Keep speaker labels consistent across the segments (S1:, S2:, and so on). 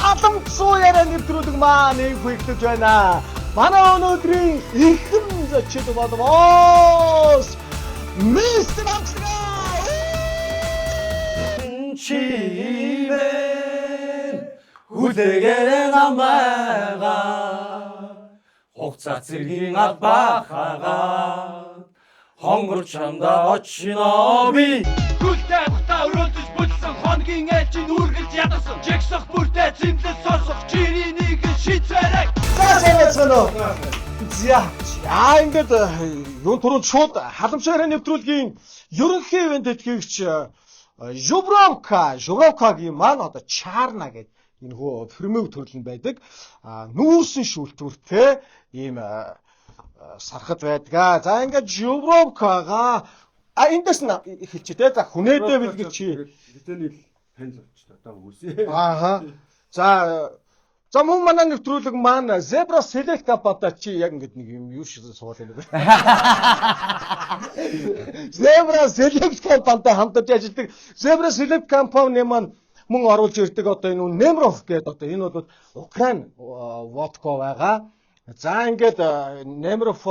S1: Халамцуу яриа нэвтрүүлэг маань эхлэж байна. Манай өнөөдрийн эрхэм зочид болвоос Мистер Амсгаа
S2: чимэн хүлээгээрээ намайга хугацаа цэргийн албахагаа хонгор чамдаа очино би.
S3: Гүлтэй авахтаа өрөөлдөж бүлсэн, хоногийн ээлжин үргэлж ядарсан, жигсах бүртээ зэмлэл сонсох жирийн шийдвэрэг.
S1: За, сайн байцгаана уу? За, за, ингээд юун түрүүнд шууд халамжийн яриа нэвтрүүлгийн ерөнхий ивент тэтгэгч Жубровкагийн маань одоо Чарна гэдэг энэ хөө фирмэг төрөл нь байдаг. А нүүрсэн шүүлтүүртэй ийм сархад байдгаа. За, ингээд Жубровкагаа а эндээс нь эхэлчих те. За, хүнээдээ бэлгэж чи.
S4: Хэзээний танил болчихлоо одоо үсээ.
S1: Ааха. За за, мөн манай нэвтрүүлэг маань Zebra Select компанитай чи яг ингээд нэг юм юу шиг суулаа нэг. Zebra Select компанитай хамтарч ажилладаг. Zebra Select компани маань мөн оруулж ирдэг одоо энэ Nemrov гэдэг одоо энэ бол Украин водка байгаа. За, ингээд Nemrov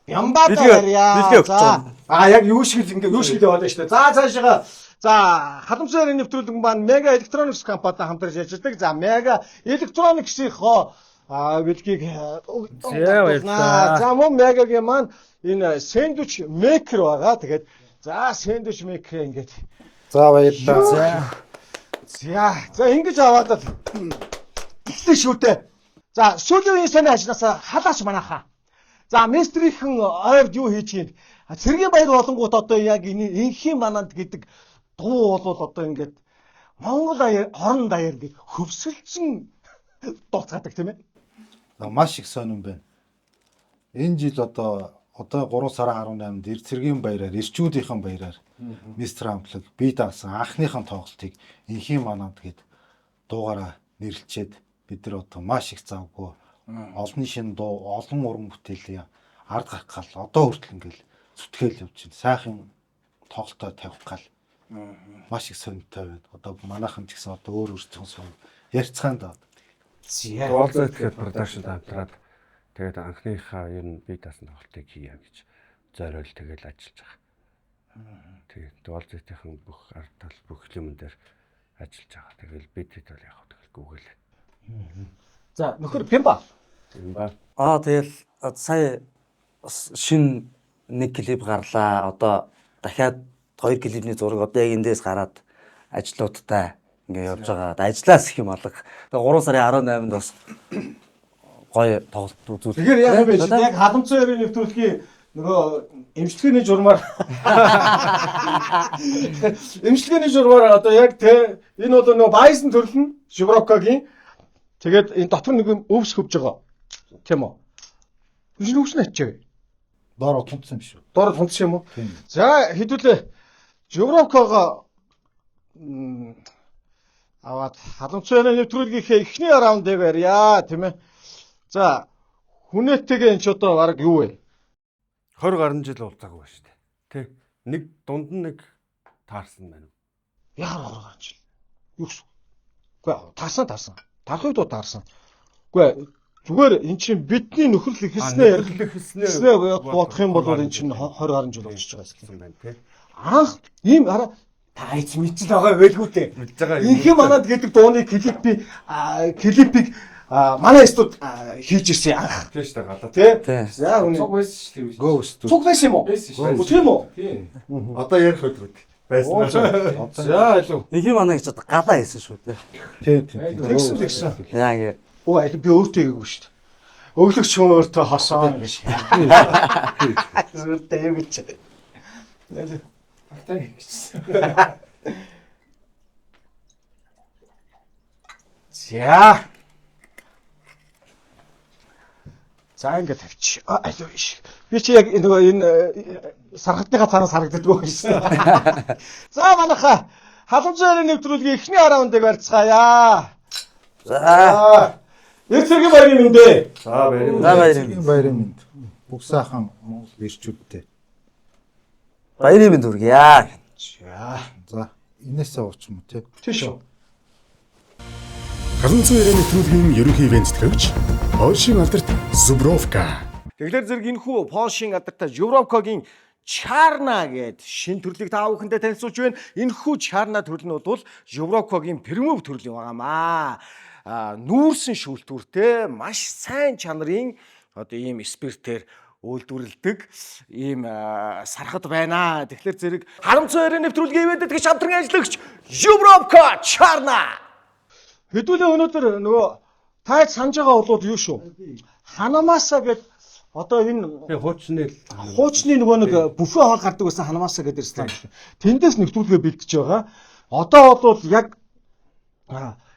S1: Ямбата ярья. За, а яг юу шиг л ингээд юу шиг л яваад байна шүү дээ. За, цаашаа. За, халамжийн нэвтрүүлэг маань Mega Electronics компанитай хамтарч ажилладаг. За, Mega Electronics-ийнхоо бэлгийг
S4: баярлалаа.
S1: За, мөн Mega-гийн маань энэ сэндвич мейкер байгаа. Тэгээд за, сэндвич мейкер ингээд.
S5: За, баярлалаа.
S1: За за, ингэж аваад л эхлэн шүү дээ. За, сүүлийн үеийн сайн ажлаасаа халаач манайхаа. За, мистрийнхэн ойрд юу хийж юм? Цэргийн баяр болонгууд одоо яг энэ инхийн мананд гэдэг дуу болвол одоо ингээд Монгол аяар орон даяар ингээд хөвсөлдсөн дууцгаадаг, тийм ээ.
S5: За, маш их сонирн байна. Энэ жил одоо 3 сарын 18-нд Эр цэргийн баяраар, эрчүүдийнхэн баяраар Мистер Амтлаг бие даасан анхныхын тоглолтыг инхийн мананд гээд дуугаараа нэрлчээд бид нар одоо маш их завгүй олон шинэ дуу, олон уран бүтээлийн ард гарах гал одоо хүртэл ингээл зүтгэл явж байна. Сайхан тоглолтоо тавих гал маш их сонирхолтой байна. Одоо манайхан ч гэсэн одоо өөр өөрсдөө сон ярьцгаан даа.
S1: За.
S4: Уулзаа тэгэхээр production хамтраад тэгээд анхныхаа ер нь бие даасан тоглолтыг хийе гэж зориул тэгэл ажиллаж байгаа. Тэгээд уулзалтынхан бүх ард тал бүх юм дээр ажиллаж байгаа. Тэгэл бид хэд бол яг тэгэл гүгэл.
S1: За, нөхөр Пимба.
S4: Юм ба.
S2: Аа, тэгэл сая бас шинэ нэг клип гарлаа. Одоо дахиад хоёр клипний зураг одоо яг эндээс гараад ажлуудтай ингээ явж байгаа. Ажлаас их юм алга. Тэгээ 3 сарын 18-нд бас гоё тоглолт үзүүлэх.
S1: Тэгэхээр яг юм бэ? Яг халамцсан ярийн нэвтрүүлгийн нөгөө эмчилгээний журмаар одоо яг те энэ бол нөгөө Bison төрөл нь Жиброкагийн, тэгээд энэ дотор нэг юм өвс хөвж байгаа. Тийм үү? Энэ өвс нь ачаа.
S5: Доор тунцсан юм шүү.
S1: Доор тунцсан юм уу?
S5: Тийм.
S1: За, хэдүүлээ Жиброкагаа аваад халамцсан ярийн нэвтрүүлгийнхээ эхний раундыг ярья, тийм ээ. За, хүнээтэйгээ энэ ч одоо баг юу вэ?
S4: 20 гаруй жил уулзаагүй байна шүү дээ. Тэ. Нэг дунд нь нэг таарсан байна уу?
S1: Яар ороо жил. Юу гэсэн? Үгүй, таарсан, таарсан. Тарах үед таарсан. Үгүй, зүгээр эн чинь бидний нөхөрлөл эхэлснээр
S4: эхэлснээр
S1: эхэлснээр бодох юм бол эн чинь 20 гаруй жил болчихж байгаа юм.
S4: юм байна тий.
S1: Анх ийм араа та эц мэдчихэл байгаа байлгүй дээ.
S4: Мэдж байгаа юм.
S1: Инхэн манад гэдэг дууны клип би клипийг манай студ хийж ирсэн анх.
S4: Тийм шүү дээ, галаа.
S1: Тэ?
S2: Тий.
S1: За, үнэ.
S6: Цуг байсан шүү дээ.
S5: Гөө өстө.
S1: Цуг байсан юм уу?
S6: Байсан шүү.
S1: Тийм үү?
S6: Тийм.
S4: Одоо ярих өдрүүд байсан.
S1: За, илүү.
S2: Инхийн манай гэж одоо галаа хийсэн шүү дээ.
S5: Тийм, тийм.
S1: Тэгсэн, тэгсэн.
S2: Яа ингээ.
S1: Оо, аль би өөртөө хийгээгүй шүү дээ. Өглөгч хүн өөртөө хосоо гэж. Өөртөө юу гэж.
S6: Багтаа хийчихсэн.
S1: За. За, ингээд тавьчих. А, аль биш. Би чи яг нөгөө энэ сархатныхаа цаанаас харагддаггүй гэсэн. За, манайха халамжийн нэвтрүүлгийн эхний раундыг барьцгаая.
S2: За.
S1: За. Эр цэргийн баярын мэндээ.
S4: За, баярын.
S2: За, баярын.
S5: Цэргийн баярын мэнд. Бүх сайхан Монгол эрчүүдтэй.
S2: Баярын мэнд хүргье.
S1: За.
S5: За, энээсээ ууч юм уу те.
S1: Тийш үү.
S6: Халамцсан яриа нэвтрүүлгийн ерөнхий ивент тэтгэгч Польшийн алдарт Зубровка.
S1: Тэгэхээр зэрэг энэхүү Польшийн алдартай Жубровкогийн Чарна гээд шин төрлийг та бүхэндээ танилцуулж байна. Энэхүү Чарна төрөл нь бол Жубровкогийн премиум төрөл юм байгаамаа. Нүүрсэн шүүлтүүртэй маш сайн чанарын одоо ийм спиртээр үйлдвэрлэдэг ийм сархад байна. Тэгэхээр зэрэг харамцсан яриа нэвтрүүлгийн ивент тэтгэгч хамтран ажиллагч Жубровко Чарна. Хэдүүлээ өнөөдөр нөгөө тайд санаж байгаа бол юу шүү? Ханамаса гэд одоо энэ
S4: Тэгээ хуучны л
S1: хуучны нөгөө нэг бүфе хоол гардаг байсан Ханамаса гэдэг ресторан шүү. Тэндээс нэвтрүүлгээ бэлдэж байгаа. Одоо бол яг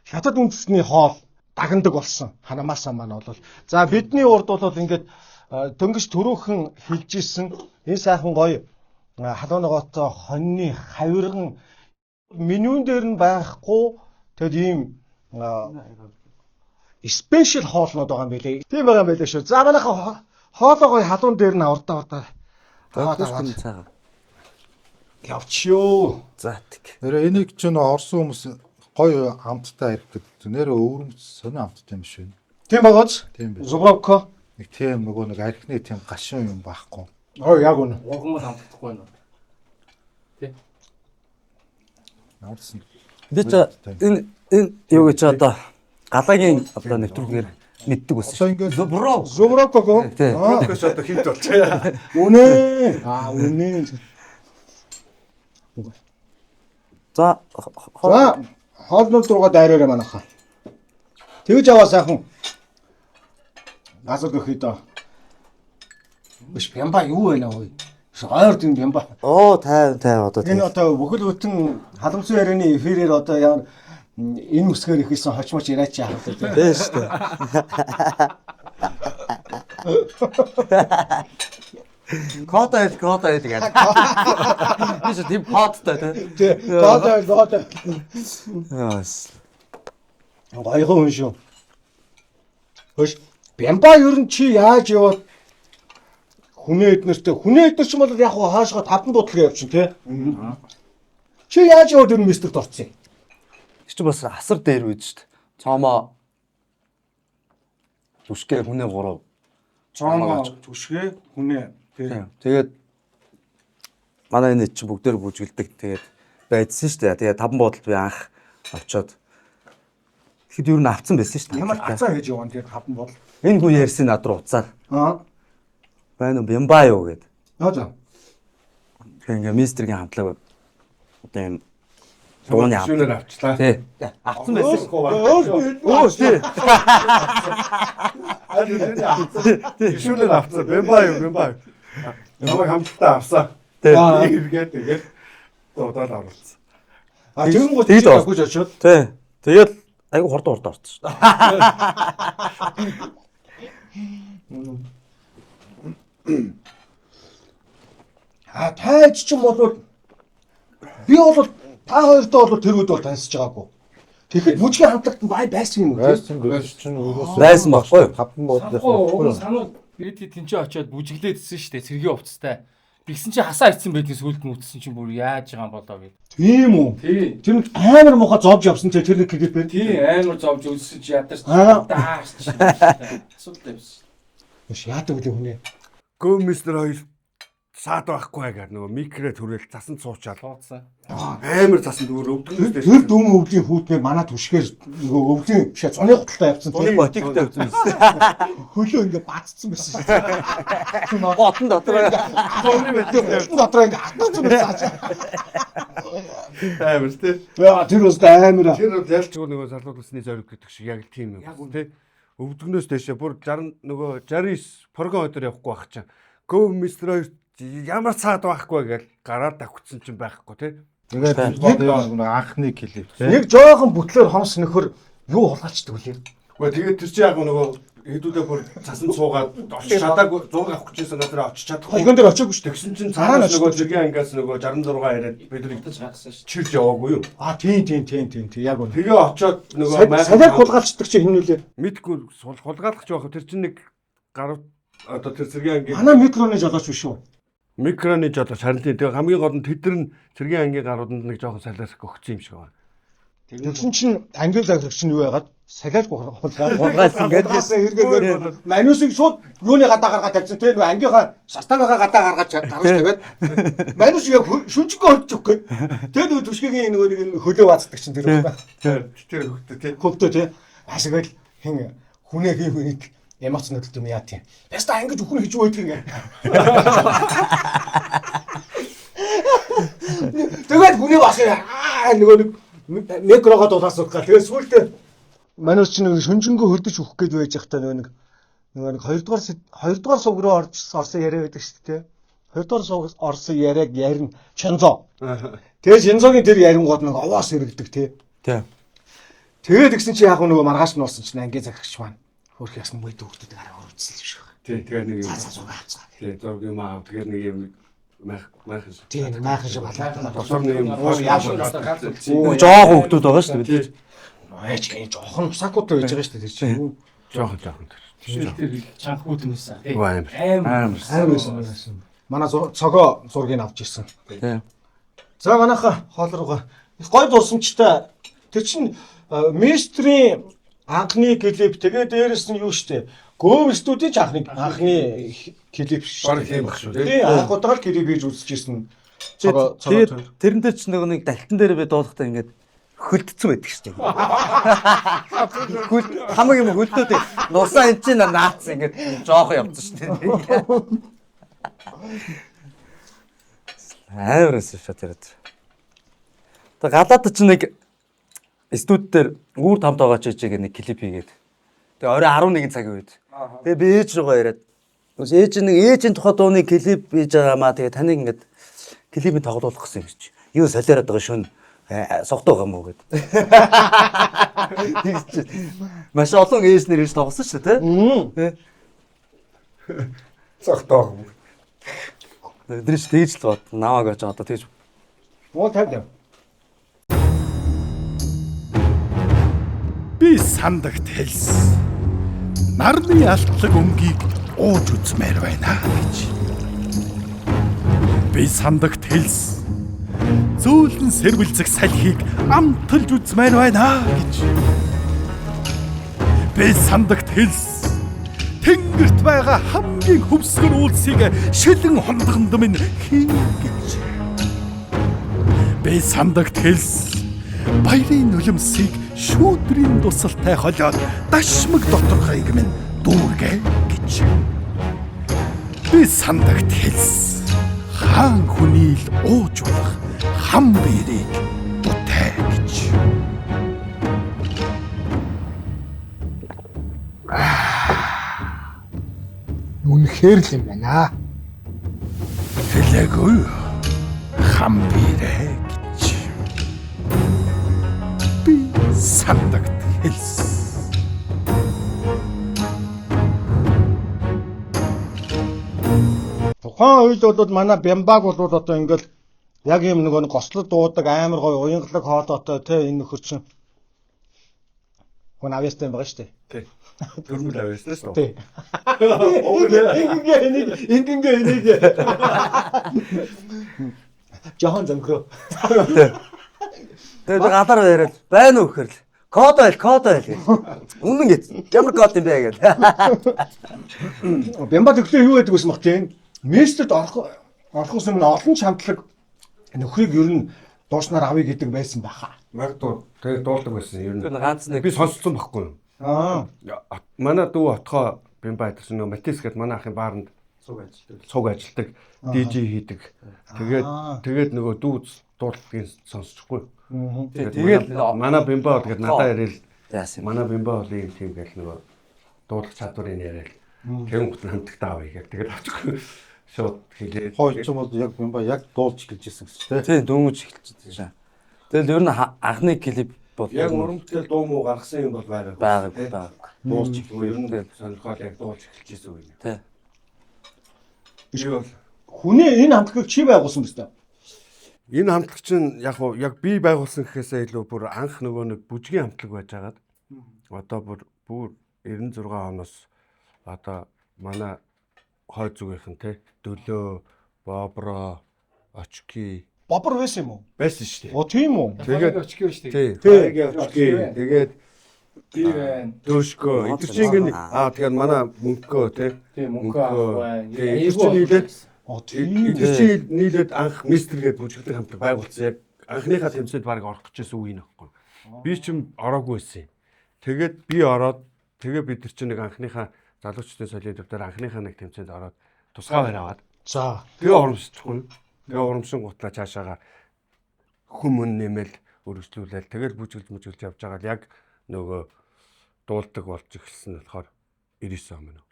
S1: хятад үндэсний хоол дагнадаг болсон Ханамаса маань бол. За бидний урд бол ингээд дөнгөж түрүүхэн хэлж исэн энэ сайхан гоё халуун ногоотой хоньны хавирган менюн дээр нь байхгүй тэгэд ийм спешиал хоолнууд байгаа юм билээ. Тийм байгаа юм билээ шүү. За манайха хоолоо гоё халуун дээр нь авардаа авардаа аваад аваад
S2: Цаагаа.
S1: явчихё.
S2: За тэг.
S5: Нэрээ энийг чинь Орсын хүмүүс гоё амттай арх гэдэг. Нэрээ өвөрмөц сонио амттай юм шиг байна.
S1: Тийм байгааз.
S5: Тийм байна.
S1: Зубровко.
S5: Нэг тийм нөгөө нэг архины тийм гашуун юм байхгүй.
S1: Оо яг үнэ.
S7: Угмал хамтдахгүй байна уу?
S5: Ямарсан.
S2: Би ч энэ юу гэж одоо галагийн одоо нэвтрүүлгээр мэддэг байсан
S5: Одоо ингээд
S2: Зубров.
S1: Зубровко.
S2: Тий.
S4: Брокос одоо хинт болчихъя.
S1: Үнэ. Аа үнэ.
S2: За
S1: За хоолнууд руугаа дайраарай манайхаа. Тэгж аваа сайхан газар гөхий доо. Биш бямба юу вэ нөө? Ойр тийм бямба.
S2: Оо 50 50 одоо
S1: Энэ одоо бүхэл бүтэн халамцсан ярианы эфирээр одоо ямар энэ үсгээр ихэлсэн хочмоч яриач яах вэ?
S2: Тийм шүү дээ. Код айл код айл гэдэг. Би ч тийм кодтой тий.
S1: Тий. Код айл код айл.
S2: Яас.
S1: Гоёхон хүн шүү. Хөш бямба ер нь чи яаж яваад хүнээ эднэртэй хүнээ эднэр ч юм бол яг хаа хаашгаа тавдан дуудлага явчихна тий. Чи яаж яваад ер нь мистерт орсон юм?
S2: Тэр чинь бас асар дээр үед шүү дээ. Цоомоо түшгэ хүнээ гурав.
S1: Цоомоо түшгэ хүнээ тий.
S2: Тэгээд манай энэ чинь бүгдээр бүжгэлдэг. Тэгээд байдсан шүү дээ. Тэгээд таван буудалд би анх очиод тэгэхэд ер нь авцсан байсан шүү дээ.
S1: Ямар ацаа хийж яваа тэгээд таван бодол.
S2: Энэ хүн ярьсан над руу уцаар.
S1: Аа.
S2: Байна уу бямба юу гэд.
S1: Нөө за.
S2: Тэгэхээр ингээ мистергийн хамтлаг одоо юм дууны хамтлаг.
S4: Шүүнээр авчлаа.
S2: Тий. Авцсан байсан шүү.
S1: Өө тий.
S4: Шүүнээр авцсан. Бэмба юу, бэмба юу. Намайг хамтдаа авсан.
S2: Тий.
S4: Эргээд тэгээд дуудаад оруулсан.
S1: А тэгэн гол
S2: Тэгж
S1: чи авахгүй очиод.
S2: Тий. Тэгээд айгу хурдан хурдан орсон шүү.
S1: А тайж ч юм бол би бол та хоёртой бол тэр үед бол таньсаж байгаагүй. Тэгэхэд бүжгийн хамтлагт бай байсан юм уу?
S5: Байсан бид чинь угсаа
S2: Байсан баггүй юу?
S5: Таван буудлын
S7: Санахгүй уг сануул бид тэнцээ очиод бүжиглээдсэн шүү дээ цэргийн хувцастай. Тэгсэн чинь хасаа ицсэн байдгийг сүлд нь үтсэн чинь бүр яаж байгаа юм болоо гэд.
S1: Тийм үү?
S7: Тий.
S1: Тэр нэг амар муухай зовж явсан тэр нэг клип байна.
S7: Тий амар зовж үлсэн чи ядарч
S1: Аа.
S7: даарч. Асуудал явсан.
S1: Биш яадаг вэ хүнээ?
S4: Гөө мистер хоёр саад байхгүй гэдэг нөгөө микрэ төрөл засанд суучаад
S7: Тууцсан.
S4: амар засанд өөр өвдгөнөөс
S1: Тэр дүм өвлийн хүүтнээ манай түшгээр нөгөө өвлийн бишээ зуны хуталтай явсан тийм
S2: Ботиктэй явсан байсан.
S1: хөлөө ингээ бацсан байсан шүү дээ.
S2: Хотон дотор
S1: Хотон дотор ингээ хатсан байсан.
S4: амар тий.
S1: Яа тэр өстө амар.
S4: Тэр бол ялч нөгөө залуу улсны зориг гэдэг шиг яг л тийм юм тий. Өвдгөнөөс дэшээ бүр 60 нөгөө 69 прогон өдөр явахгүй байх чинь. Гөө мистер хоёр ямар цаад байхгүй гэж гараад давхцсан чинь байхгүй тий.
S5: Тэгээд нэг анхны клип тий.
S1: Нэг жоохон бүтлээр хомс нөхөр юу хулгайлчдаг вүлээ?
S4: Гэхдээ тэгээд тэр чинь яг нөгөө хэдүүдээ бүр цасанд суугаад очиж чадаагүй зураг авах гэжсэн газар очиж чадахгүй.
S1: Хойгон дээр очиагүй шүү дээ.
S4: Тэгсэн чинь цаанаас нөгөө жигийн ангиас нөгөө 66 яриад бид нар
S7: Гайхсан шүү.
S4: чирж яваагүй юу?
S1: А тийм тийм тийм тийм тийм яг үнэ.
S4: Тэгээ очиод нөгөө
S1: Салиар хулгайлчдаг чи хин нүлээ?
S4: Мэдгүй хулгайлах ч байх. Тэр чинь нэг гарав одоо тэр цэргийн ангийн
S1: Манай микроны жолооч биш үү?
S4: микроны жолооч харин тийм. Тэгээ хамгийн гол нь тэд нар нь цэргийн ангийн гарууданд нэг жоохон салиар өгсөн юм шиг байна.
S1: Тэгсэн чинь ангийн захирагч нь юу яагаад салиаж хулгаад
S2: Хулгайлсан гэдэг.
S1: хулгаасан хэрэгээр манусыг шууд юуны гадаа гаргаад тавьсан те нөгөө ангийнхаа составынхаа гадаа гаргаж гаргаж тавиад манус яг шүнжэнгөө хөлж өгөх гээд тэр нөгөө түшгийн нөгөө нэг хөлөө ваацдаг чинь тэр байна.
S4: Тэр хөвгтөө тий.
S1: Хөвдөө те ашиглал хин хүнээ хин хүнийг эмоц нөлөлт юм яа тийм. Яста ангиж үхэн хийж байдаг юм. Тэгээд хүнээ бас аа нөгөө нэг микрогоо дулаас өгөх гал. Тэгээд сүүлдээ манус чинь нөгөө шүнжэнгөө хөлдөж өгөх гэж байж байхдаа нөгөө нэг хоёрдугаар суг руу орж орсон яриа байдаг шүү дээ. Хоёрдугаар суг орсон яриаг ярина Чинзо. Тэгээд Чинзогийн тэр ярингууд нэг овоос эргэдэг тий.
S2: Тий.
S1: Тэгээд тэгсэн чи яг нөгөө маргааш нь болсон чинь ангийн захирагч маань хөрх ясна мөд хүүхдүүдийг араа өрөвдсөн юм шиг байна.
S4: Тий, тэгээ нэг юм.
S1: Цаа цаа зураг авцгаа.
S4: Тий, зураг юм аав. Тэгээ нэг юм майх майхан шиг.
S1: Тийм нэг майхан шиг балаа.
S4: Дотор нэг юм
S1: яаш
S2: Нөгөө жоохон хүүхдүүд байгаа шүү дээ.
S1: Ээж гэн жоохон усакуутай байж байгаа шүү дээ тэр чинь.
S4: Жоохон жоохон тэр.
S7: Тэр чанга хүүтэн байсан. Тий.
S4: Үгүй амар.
S7: Амар.
S2: Амар.
S1: Амар байсан. Манай цогоо зургийг авч ирсэн.
S2: Тий.
S1: За манайха хоол руугаа их гой дурсамжтай тэр чинь мистрийн анхны клип тэгээ дээрэс нь юу штэ Гөөв студийн ч анхны клип шүү.
S4: Бараг тийм баг шүү, тий.
S1: Тий анх удаага л клип хийж үзчихсэн. Цогоо цогоо
S2: Тэгээд тэрэн дээр ч нөгөө нэг далтан дээр би дуулахдаа ингээд хөлдсөн байдаг шүү дээ. Хөл хамаг юм хөлдөөд нусаа эн чинь наацсан ингээд жоохон явцсан шүү дээ. Амар эсэ шүү тэр. Тэгээ галаад ч нэг студ дээр үүр там тоогооч ээжээ нэг клип хийгээд. Тэгээ орой 11 цагийн үед. Тэгээ би ээж руугаа яриад. Үгүй ээж нэг ээжийн тухай дууны клип хийж байгаа маа тэгээ таныг ингээд клипийг тоглуулах гэсэн юм чи. Юу солиороод байгаа шүн согтуу байгаа мó гэд. Тэгс чи. Маш олон ээж нэр ирж тоглосон шүү дээ, тий?
S4: Цогтоох юм.
S2: Тэр чи тэгж л бод. Намааг очиж одоо тэгж
S1: Муу тавь.
S8: Би сандагт хэлсэн. Нарны алтлаг өмгийг ууж үзмээр байна гэж. Би сандагт хэлсэн. Зөөлөн сэрвэлзэх салхийг амталж үзмээр байна гэж. Би сандагт хэлсэн. Тэнгэрт байгаа хамгийн хөвсгөр үйлсийг шилэн хондгонд минь хий гэж. Би сандагт хэлсэн. Баярын нулимсыг шүүдрийн дусалтай холиод дашмаг доторхойг минь дүүргэ гэж. Би сандагт хэлсэн. Хаан хүний л ууж болох хам биерийг бутай гэж.
S9: Үнэхээр л юм байна.
S8: Хэлээгүй хам биерэ гэж. Би сандагт хэлсэн.
S1: Тухайн үед бол манай Бямбаг бол одоо ингээл яг юм нөгөө нэг гослог дуудаг амар гоё уянгалаг хоолойтой те энэ нөхөр чинь хүн авьяастай юм байгаа шүү дээ.
S4: Тий. Төрмөл авьяастай шүү.
S1: Тий. Ингэнгээ энийг ингэнгээ энийг Жохон зөнгөө.
S2: Тэгээд би гадаар яриад байна уу гэхээр л код байл код байл гэж. Үнэн гэж. Ямар код юм бэ гэж.
S1: Бямба тэглээ юу гэдэг вэ мах тийм. Местэд орохоос өмнө олон чамтлаг нөхрийг ер нь дууснаар авъя гэдэг байсан баха.
S4: Магадгүй тэгээ дуулдаг байсан ер нь.
S2: Тэр ганц нэг
S4: Би сонсцсон байхгүй юу?
S1: Аа.
S4: Манай дүү отхоо Бямба гэсэн нөгөө Матис гэдэг манай ахын бааранд цуг ажилтдаг, DJ хийдэг. Тэгээд нөгөө дүү дуулдгийг сонсчихгүй.
S2: Тэгээд
S4: манай Бямба бол тэгээд надаа яриад
S2: яасан юм.
S4: манай Бямба бол ийм тийм гэл нөгөө дуулах чадварыг яриад тэгэн гут нь хамтагтаа авъя гэх тэгээд авчихгүй. Шууд хэлээд
S5: Хойч юм бол яг юм ба яг дуулж эхэлж ирсэн гэсэн чинь
S2: Тий дөнгөж эхэлж байна. Тэгэл ер нь анхны клип бол
S4: яг уран бүтээл дуу муу гаргасан юм бол байгаагүй.
S2: байгаагүй байгаагүй.
S4: Дуулж эхэлгүй ер нь сонирхол яг дуулж эхэлж ирсэн үе.
S2: Тий.
S4: Би бол
S1: Хүний энэ хамтлагийг чи байгуулсан биз дээ.
S4: Энэ хамтлаг чинь яг уу яг би байгуулсан гэхээсээ илүү бүр анх нөгөө нэг бүжгийн хамтлаг байж хагаад одоо бүр 96 оноос одоо манай хойд зүгийнхэн те Дөлөө, Бобро, Очки.
S1: Бобор байсан юм уу?
S4: Байсан шүү дээ.
S1: Оо тийм үү?
S4: Тэгээд
S7: очгүй шүү дээ.
S4: Тий.
S1: Тий.
S4: Очгүй. Тэгээд
S7: Би байна.
S4: Дөөшгөө. Эдгэр чинь ингэ тэгээд манай мөнхөө тий.
S7: Тий, мөнхөө ах байна.
S4: Тий. Эдгэр чинь нийлээд
S1: Оо тийм.
S4: эдгэр чинь нийлээд анх мистер гээд бүжиглэх хамтлаг байгуулсан. Яг анхныхаа тэмцээнд баг орох гэжсэн үе нөхгүй. Би чинь ороогүй байсан юм. Тэгээд би ороод тэгээ бид нар чинь нэг анхныхаа залуучдын соёлын төв дээр анхныхаа нэг тэмцээнд ороод тусгай байр аваад.
S1: За.
S4: Тэгээ урамшчихгүй. Тэгээ урамшин гутлаа цаашаага хүмүүн нэмэл өргөжлүүлээл тэгэл бүжиглж мүжиглж явж байгаа л яг нөгөө дуулдаг болж эхэлсэн нь болохоор 99 он мөн үү?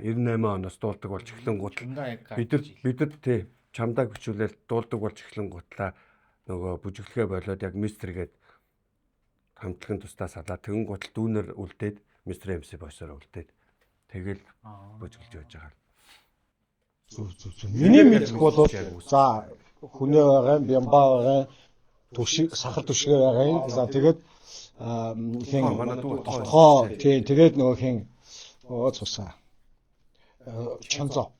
S4: 98 оноос дуулдаг болж эхлэн гутал бид нар тий чамдааг бичүүлээл дуулдаг болж эхлэн гутлаа нөгөө бүжиглэхээ болоод яг мистер гээд хамтлагын тустаа салаа тэгэн гутал дүүнер үлдээд мистер MC бойсоор үлдээд тэгэл бүжиглж байж байгаа.
S1: Зүг зүг зүг. Миний мэдэх бол за хүнээ байгаа, бямба байгаа, түшиг сахар түшгээ байгаа юм. За тэгээд хин
S4: манай дүү
S1: отгоо тий тэгээд нөгөө хин оо цусаа. Чонзоо.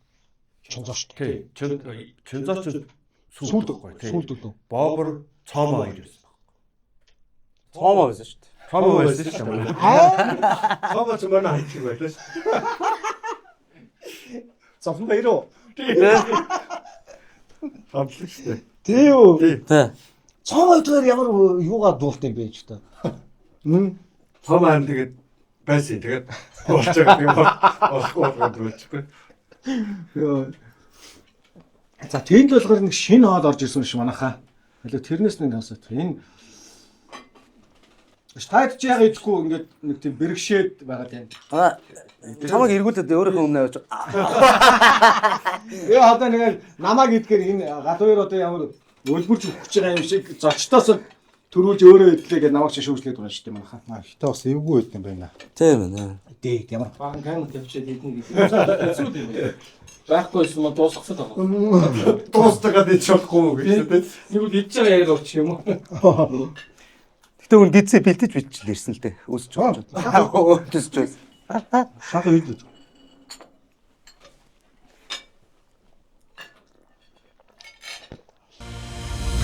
S1: Чонзоо шүү
S4: дээ. Тий. Чонзоо ч
S1: сүүлд сүүлд үү.
S4: Бобор цоомоо хоёр байсан.
S2: Цоомоо байсан шүү дээ.
S4: Цоомоо байсан шүү дээ. Цоомоо ч манай хайчиг байлаа шүү.
S1: Зовхон баяр уу?
S4: Тий. Хамтлаг шүү дээ.
S1: Тий үү?
S2: Тий.
S1: Цоомоо хоёр ямар юугаар дуулт юм бэ ч та.
S4: Цоомоо харин тэгээд байсан. Тэгээд болж байгаа юм болохгүй болгоод болчихгүй.
S1: Йоо. За тэнд болохоор нэг шинэ хоол орж ирсэн шүү манайхаа. Хэлээ тэрнээс нэг сонсоод. Энэ Таад чи яг идэхгүй ингээд нэг тийм бэрхшээд байгаа тийм.
S2: Аа чамайг эргүүлээд өөрийнхөө өмнө авч.
S1: Ээ одоо нэг намайг идэхээр энэ гадуур одоо ямар өлбөрж өгч байгаа юм шиг зочдоос төрүүлж өөрөө идлээ гэж намайг чи шүүмжлээд байгаа шүү дээ манайхаа.
S5: Гэтэ бас эвгүй байд юм байна.
S2: Тийм байна.
S1: Дээ ямар.
S7: Бахан камер тавьчаад идэнэ гэдэг. Хэцүү юм байна. Байхгүйсэн мөн дуусгацсан байгаа.
S4: Дуустгаад ич болохгүй гэж тийм.
S7: Нэг үл идж байгаа яриаг авчих юм уу?
S2: Гэтэ үн гидсээ бэлтэж бичил ирсэн л дээ. Өсч болж. Өсч байсан.
S1: Шахаа идэж.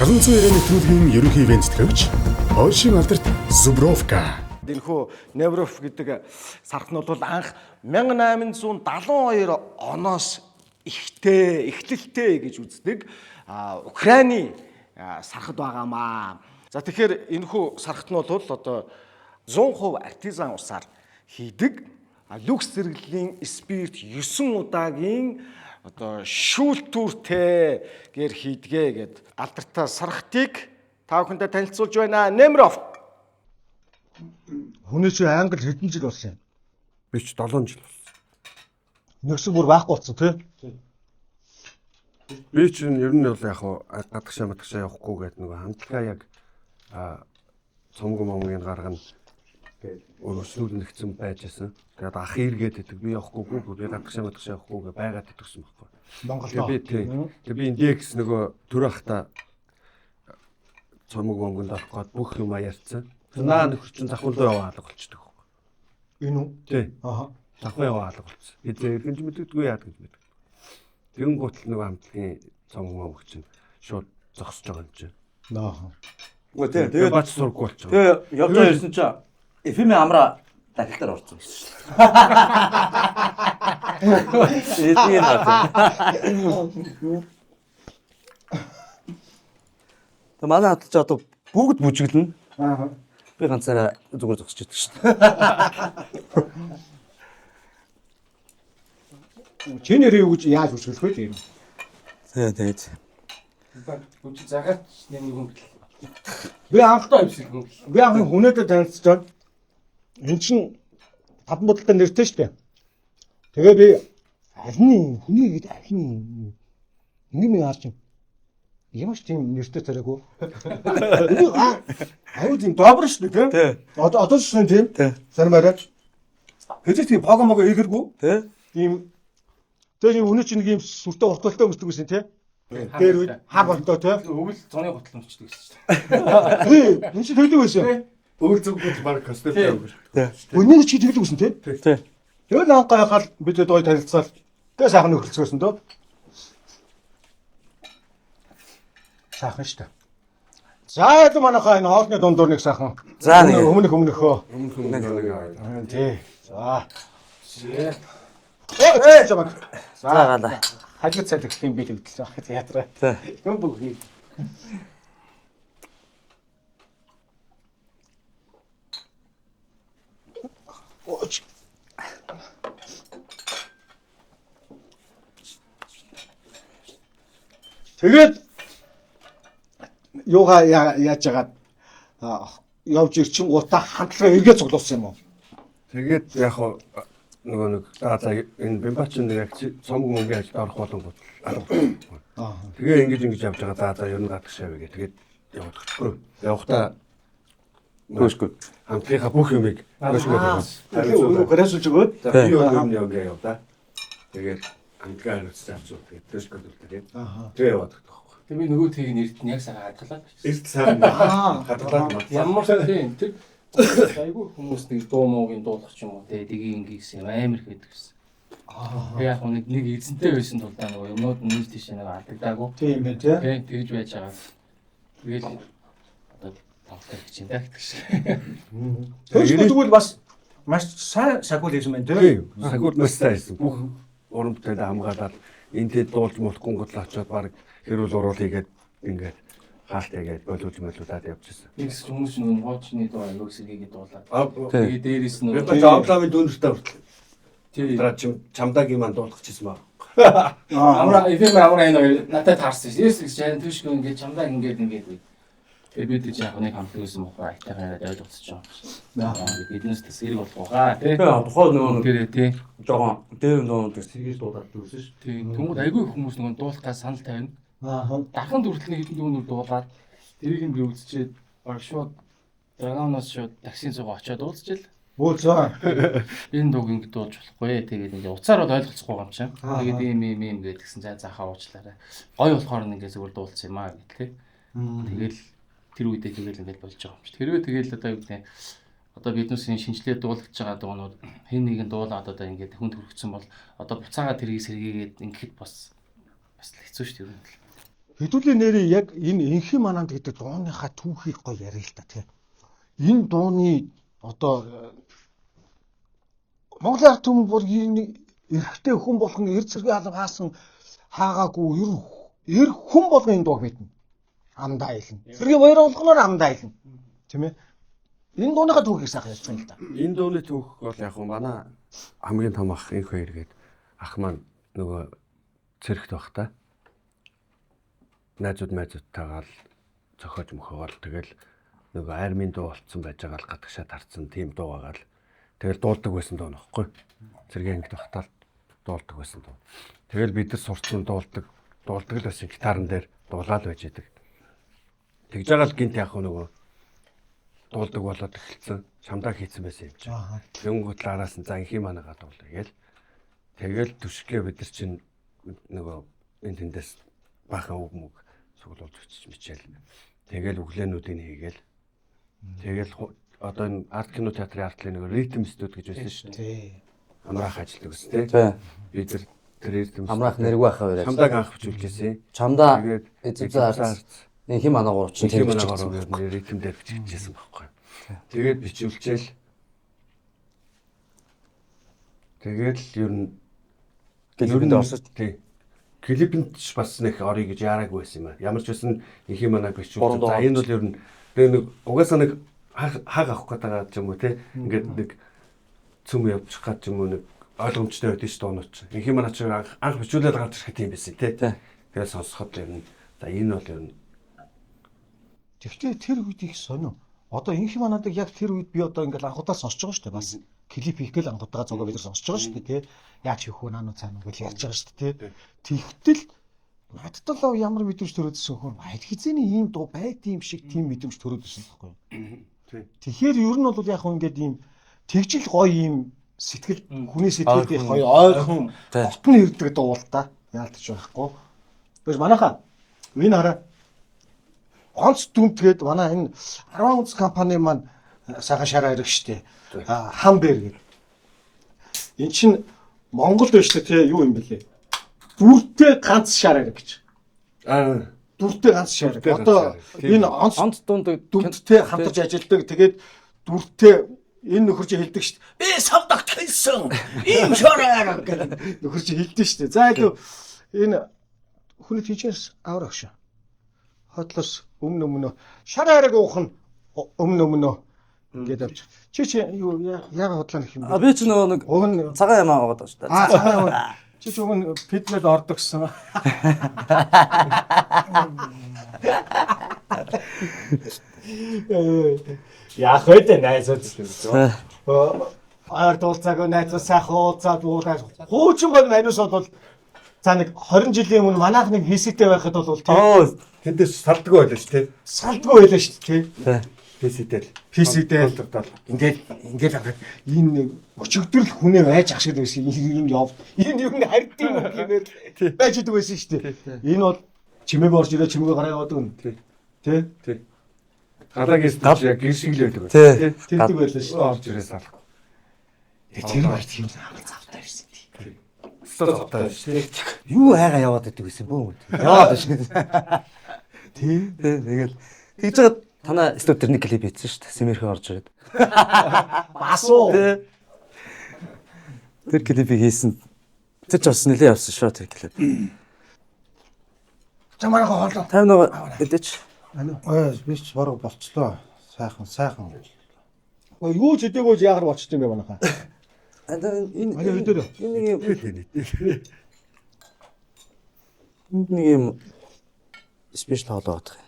S6: Галан зүй яриа нэвтрүүлгийн ерөнхий ивент тэтгэгч Ойшин алдарт Зубровка.
S1: Энэхүү Невров гэдэг сарх нь бол анх 1872 оноос ихтэй, эхлэлтэй гэж үздэг Украины сархад байгаамаа. За тэгэхээр энэхүү сархт нь бол одоо 100% артизан усаар хийдэг люкс зэрэглэлийн спирт 9 удаагийн одоо шүүлтүүртэй гэр хийдгээ гэд алдартай сархтыг та бүхэндээ танилцуулж байна. Немров. Хүний чи англи хэдэн жил болсон юм?
S4: Би ч 7 жил болсон.
S1: Нэгсэн бүр байхгүй болсон тий?
S4: Би ч ер нь бол яг гадагшаа матагшаа явахгүй гэдэг нөгөө хамтлагаа яг цомгон момгийн гаргана гэж өргөжлүүлнэгцэн байж байсан. Тэгээд ах эргээд идэг. Би явахгүй гүү би гадагшаа матагшаа явахгүй гэ байгаад идэгсэн байхгүй.
S1: Монголд.
S4: Би тий. Тэгээд би индекс нөгөө төр ахта цомог монгонд орох гээд бүх юм ярьсан. Наа нөхөр чинь завхан руу яваа алга болчихдог байхгүй.
S1: Энэ үү?
S4: Тий.
S1: Аха.
S4: Завхан яваа алга болчихсон. Эзээ иргэн ч мэддэггүй яадаг гэж мэддэг. Тэгэн гутал нөгөө хамтлагийн цомог момог чинь шууд зогсож байгаа юм чинь.
S1: Наа.
S2: Үгүй тий. Тэгээд
S4: бац сурггүй болчихсон.
S2: Тэгээ явж байгаа ирсэн чинь FM амраа дахилтаар орсон гэсэн шүү дээ. Эдгээр байна. Тэг манай хатал ч одоо бүгд бүжиглэнэ.
S1: Аа.
S2: Би ганцаараа зүгээр зогсож идэг шүү дээ.
S1: Чи нэрээ юу гэж яаж бүжиглэх вэ тийм?
S2: Тий, тэгээд.
S7: Бүжиг загаад нэг хүн бэл.
S1: Би анх
S7: амсаг хүн.
S1: Би анх хүнээдээ танилцчихад эн чин таван бодолтой нэртэй шүү дээ. Тэгээ би аль нь хүний гээд аль нь ингэ нэг харж юм. Ямар ч тийм нэртэй царайгүй. Аа тийм добр шүү дээ тийм. Одоо ч тийм. Сармаараа. Хэзээ тийм пого мого ийгэргүй. Тийм. Тэгээ хүний чинь нэг юм сүртэй урталтай өмсдөг байсан тий. Дээр үед хар болтой тий.
S7: Өвөл зуны гутал өмсчдөг гэсэн шүү дээ.
S1: Тий, энэ чинь тэгдэг байсан.
S4: Өвөл зүгүүд баг костюмтай өгөр.
S1: Өнөө чи тэгдэг байсан тий.
S2: Тий.
S1: Тэгэл анх гайхал бид гоё танилцсаал. Тэгээ сайхан нөхөрцгөөсөн дөө. Сайхан шүү дээ. За илүү манайхаа энэ хоолны дундуур нэг сайхан.
S2: За, нэг.
S1: Өмнөх өмнөхөө.
S4: Өмнөх нэг.
S1: Тий. За. Э чамаг.
S2: За галаа.
S1: Халиг цалиг гэх юм би тэгдэлсэн. Ятраа.
S2: За.
S1: Юм бүх. Ооч. Тэгээд юугаа яаж яагаад явж ирчин гутаа хамтлага эргээ цуглуулсан юм уу?
S4: Тэгээд яг хуу нөгөө нэг за энэ Бимбачин нэг яг цомг мөнгөний ажилд орох болонгууд алга. Тэгээ ингэж ингэж явж байгаа. За ер нь гадагшаа вэ гэ. Тэгээд яваад өгөхгүй. Явахдаа
S2: Хөөшгүй.
S4: Хамтлагийнхаа бүх юмыг хөөшгүй.
S1: Тэгээ гэрээсүүлж өгөөд
S4: би өөр юм яваа яв да. Тэгээд хамтлагаа хариуцсан авч тэгээд хөөшгүй үлдээ. Тэгээ яваад өгөх.
S7: Тэгээ би нөгөө тийг нэрт нь яг сайхан хадгалаад.
S4: Эрт сайхан хадгалаад.
S7: Ямар тийм тэр айгүй хүмүүс нэг дуу муугийн дуулах ч юм уу те дгийг ингэсэн юм амар их байдаг гэсэн. Тэгээ яг нэг нэг эзэнтэй байсан тул нөгөө юмнууд нь нэг тийш нэг алдагдаагүй.
S1: Тийм байх тий.
S7: Тийм тэгж байж байгаа. Тэгэл одоо тоглох гэж юм даа гэдэг шиг.
S1: Тэгвэл тэгвэл бас маш сайн сагуул хийсэн байна тий.
S4: Сагуул маш сайн хийсэн. Бүх уран бүтээлээ хамгаалаад энтэй дуулж муулахгүй гол очиод баг хэрүүл уруул хийгээд ингээд хаалт хийгээд болиулж молиулаад явж ирсэн.
S7: Тэгс хүмүүс нөгөө хуучны дуу аяг сэргээгээд дуулаад. Тэгээ дээрээс нь
S4: нөгөө Обламын дүүнертэй хүртэл.
S7: Тийм.
S4: Дараа чамдагийн маань дуулах гэсэн баг.
S7: Амра FM амра энэ хоёр надад таарсан шээ. Ерөөс гэж харин түшгүй ингээд чамдаа ингээд ингээд. Тэгээ бид ч яг нэг хамтлаг байсан бохгүй айтайхан яриад ойлгоцож байгаа. Биднээс тэс хэрэг болох байгаа тий.
S2: Тэгээ тухайн нөгөө нэг
S7: тэр тий.
S2: Жохон дээр нөгөө нэг сэргийж дуулаад үзсэн ш.
S7: Тий. Тэнгүүд айгүй их хүмүүс нөгөө дуулахаа санал тавина.
S1: Аа.
S7: Дахин хүртэл нэг хэдэн дүүнер дуулаад тэрийг нь би үзчихэд баг шууд Драгоноос шууд таксийн цугаа очиод уулзчил.
S1: Уулзаа.
S7: Энэ дууг ингэ дуулж болохгүй. Тэгээд ингэ уцаар бол ойлголцохгүй юм чинь. Тэгээд ийм ийм ийм гэдгсэн за заахаа уучлаарай. Гой болохоор нь ингэ зүгээр дуулсан юм аа гэтэл. Тэгэл тэр үедээ тэгэл ингэ болж байгаа юм чи. Тэрвээ тэгэл одоо юу гэдэг одоо биднээсийн шинжилгээ дуулгаж байгаа дуунууд хэн нэгэн дуулаад одоо ингэ хүн төрөгцсөн бол одоо буцаага тэрийг сэргээгээд ингэхэд бас бас л хэцүү шүү дээ ер нь.
S1: Хэдүүлээ нэрээ яг энэ энхи мананд гэдэг дууныхаа түүхийг гоё ярил л та тий. Энэ дууны одоо Монголын ард түмэн бол энэ эрэгтэй хүн болгон эр цэргийн алба хаасан хаагаагүй ер хүн болгон энэ дууг мэднэ. Амдаа илнэ. Цэргийн баяр болгоноор амдаа илнэ. Тийм ээ. Энэ дууныхаа түүхийг сайхан ярьж байна л да.
S4: Энэ дууны түүх бол яг нь манай хамгийн том ах инх хоёр гээд ах маань нөгөө цэрэгт байх та. Найзууд майзуудтайгаа л зохиож мөхөөгөл тэгэл нөгөө армийн дуу болцсон байж байгаа л гадагшаа тарцсан тийм дуу байгаа л тэгэл дуулдаг байсан дуу нөхгүй. Цэргийн ангид багтаал дуулдаг байсан дуу. Тэгэл бид нар сурцсан дуулдаг л байсан гитарн дээр дуулаад байж идэг. Тэгж байгаа л гинт яг нөгөө дуулдаг болоод эхэлсэн. Чамдаа хийцэн байсан юм чинь. Тэнгүүт л араас нь за инхи манагаа дуулъя гээл. Тэгэл түшгээ бид нар чинь нөгөө энэ тэндээс баахан үг мүг суглуулж өчиж мичээл. Тэгэл өглөөнүүдийг хийгээл. Тэгэл одоо энэ арт кино театрын артлын нэг ритм студ гэж байсан шүү дээ. Амраах ажилладаг ус тий. Бид тэр ритм
S2: Амраах нэргүй ахаа хоёр.
S4: Чамдааг анх бичүүлжсэн.
S2: Чамдаа эзэмзээ арт нэг хим анаа гурав чинь
S4: тэр бичсэн. Ритм дээр биччихсэн байхгүй. Тэгээд бичүүлчихэл. Тэгээд л ер нь
S2: клипэнд орсон.
S4: Тий. Клипэнд ч бас нэг орё гэж яараагүй байсан юм аа. Ямар ч байсан их юм анаа бичүүлсэн. За энэ бол ер нь тэгээ нэг угаасаа нэг хаг авах гээд байгаа ч юм уу те. Ингээд нэг цөм явчих гад ч юм уу нэг ойлгомжтой байдэн ш дуунууд ч. Их юм анаа чи анх бичүүлээд гарч ирэхэд тийм байсан те. Тэгээд сонсоход ер нь за энэ бол ер нь
S1: Тэгвэл тэр үед их сонио. Одоо инх манадыг яг тэр үед би одоо ингээл анх удаа сонсож байгаа шүү дээ. Бас клип хийх гээл анх удаа зогоо бид нар сонсож байгаа шүү дээ, тий. Яаж хийх вэ, наануу цаана гэж ярьж байгаа шүү дээ, тий. Тэгтэл надад л ямар мэдрэмж төрөөдсөн хөр аль хэзээний ийм дуу байд юм шиг тийм мэдрэмж төрөөдсөн байхгүй юу?
S4: Тий.
S1: Тэгэхээр ер нь бол яг ингээд ийм тэгжил гоё ийм сэтгэл хүний сэтгэлд их гоё ойрхон хотны ирдэг дуу л та яалтч байхгүй. Тэгвэл манайхаа энэ хараа онц дүнтгээд манай энэ 10 үндэс компани маань сайхан шараа ирэх штэ. Хам бэр гэдэг. Эн чинь Монголд байна штэ тий юу юм бэлээ. Дүртэй ганц шар ирэх гэж.
S4: Аа
S1: Дүртэй ганц шарик.
S4: Дүртэй ганц
S1: Одоо
S4: шарик. Тийм.
S1: энэ онц
S2: Онц дунд
S1: дүртэй хамтарч ажилладаг. Тэгээд дүртэй энэ нөхөр чи хэлдэг шүү дээ. Би савдагт хэлсэн. Ийм шороор гэдэг нөхөр чи хэлдэг шүү дээ. За илүү энэ хүний тийчээс аврах шүү. Хотлоос өмнө өмнө шар хайраг уух нь өмнө өмнө ингээд авч. Чи чи юу яага худлаа нөх юм
S2: А
S1: бэ?
S2: би ч нөгөө нэг
S1: Уг нь
S2: цагаан юм аваад байгаа шүү дээ.
S1: Аа цагаан юм. Чи ч уг нь пидмэл ордог гэсэн. Яах вэ дээ найзууд. Ойр дуулцаагүй найзууд сайхан уулзаад уулаад хуучин гол манус бол за нэг 20 жилийн өмнө манайх нэг хийсэтэй байхад бол тийм
S2: Оо
S4: Тэндээс салдгүй байлаа шүү дээ.
S1: салдгүй байлаа шүү дээ тийм.
S4: PC-тэй л.
S1: PC-тэй л.
S4: Контрдол.
S1: Ингээд ингээд хахад энэ нэг өчигдөр л хүнээ байж ах шиг байсан. Энэ юм яв. Энэ юм хард юм гэмээр байж идэг байсан шүү дээ. Энэ бол чимээг орж ирээ чимээг гараа яваад өгнө. Тэ?
S4: Тий. Галагийн стаж яг гэр шиг л байдаг.
S2: Тий.
S1: Тэгдэг байлаа шүү дээ.
S4: Орж ирээ салахгүй.
S1: Тэр бар тийм амар завтай байсан тий.
S4: Стол завтай шүү дээ.
S2: Юу хайгаа яваад идэг гэсэн бөө. Яваад биш.
S1: Тий.
S2: Тий, тэгэл тэгж жагаад танаа студ тэр нэг клип хийсэн шүү дээ. Сэмэрхүү орж ирээд.
S1: Бас уу.
S2: Тий. Тэр клипийг хийсэн. Тэр ч бас нэлээд явсан шүү тэр клип.
S1: За манайхан хоолоо.
S2: 51 хэдэж.
S5: Ой би ч бараг болчлоо. Сайхан сайхан.
S1: Ой, Юу ч хэдийгүй ч яагаар болчих юм бэ манайхан.
S2: Энэ
S1: Аля, өдөрөө.
S2: Энэ нэг юм энэ нэг юм спешиал хоолой байгаа.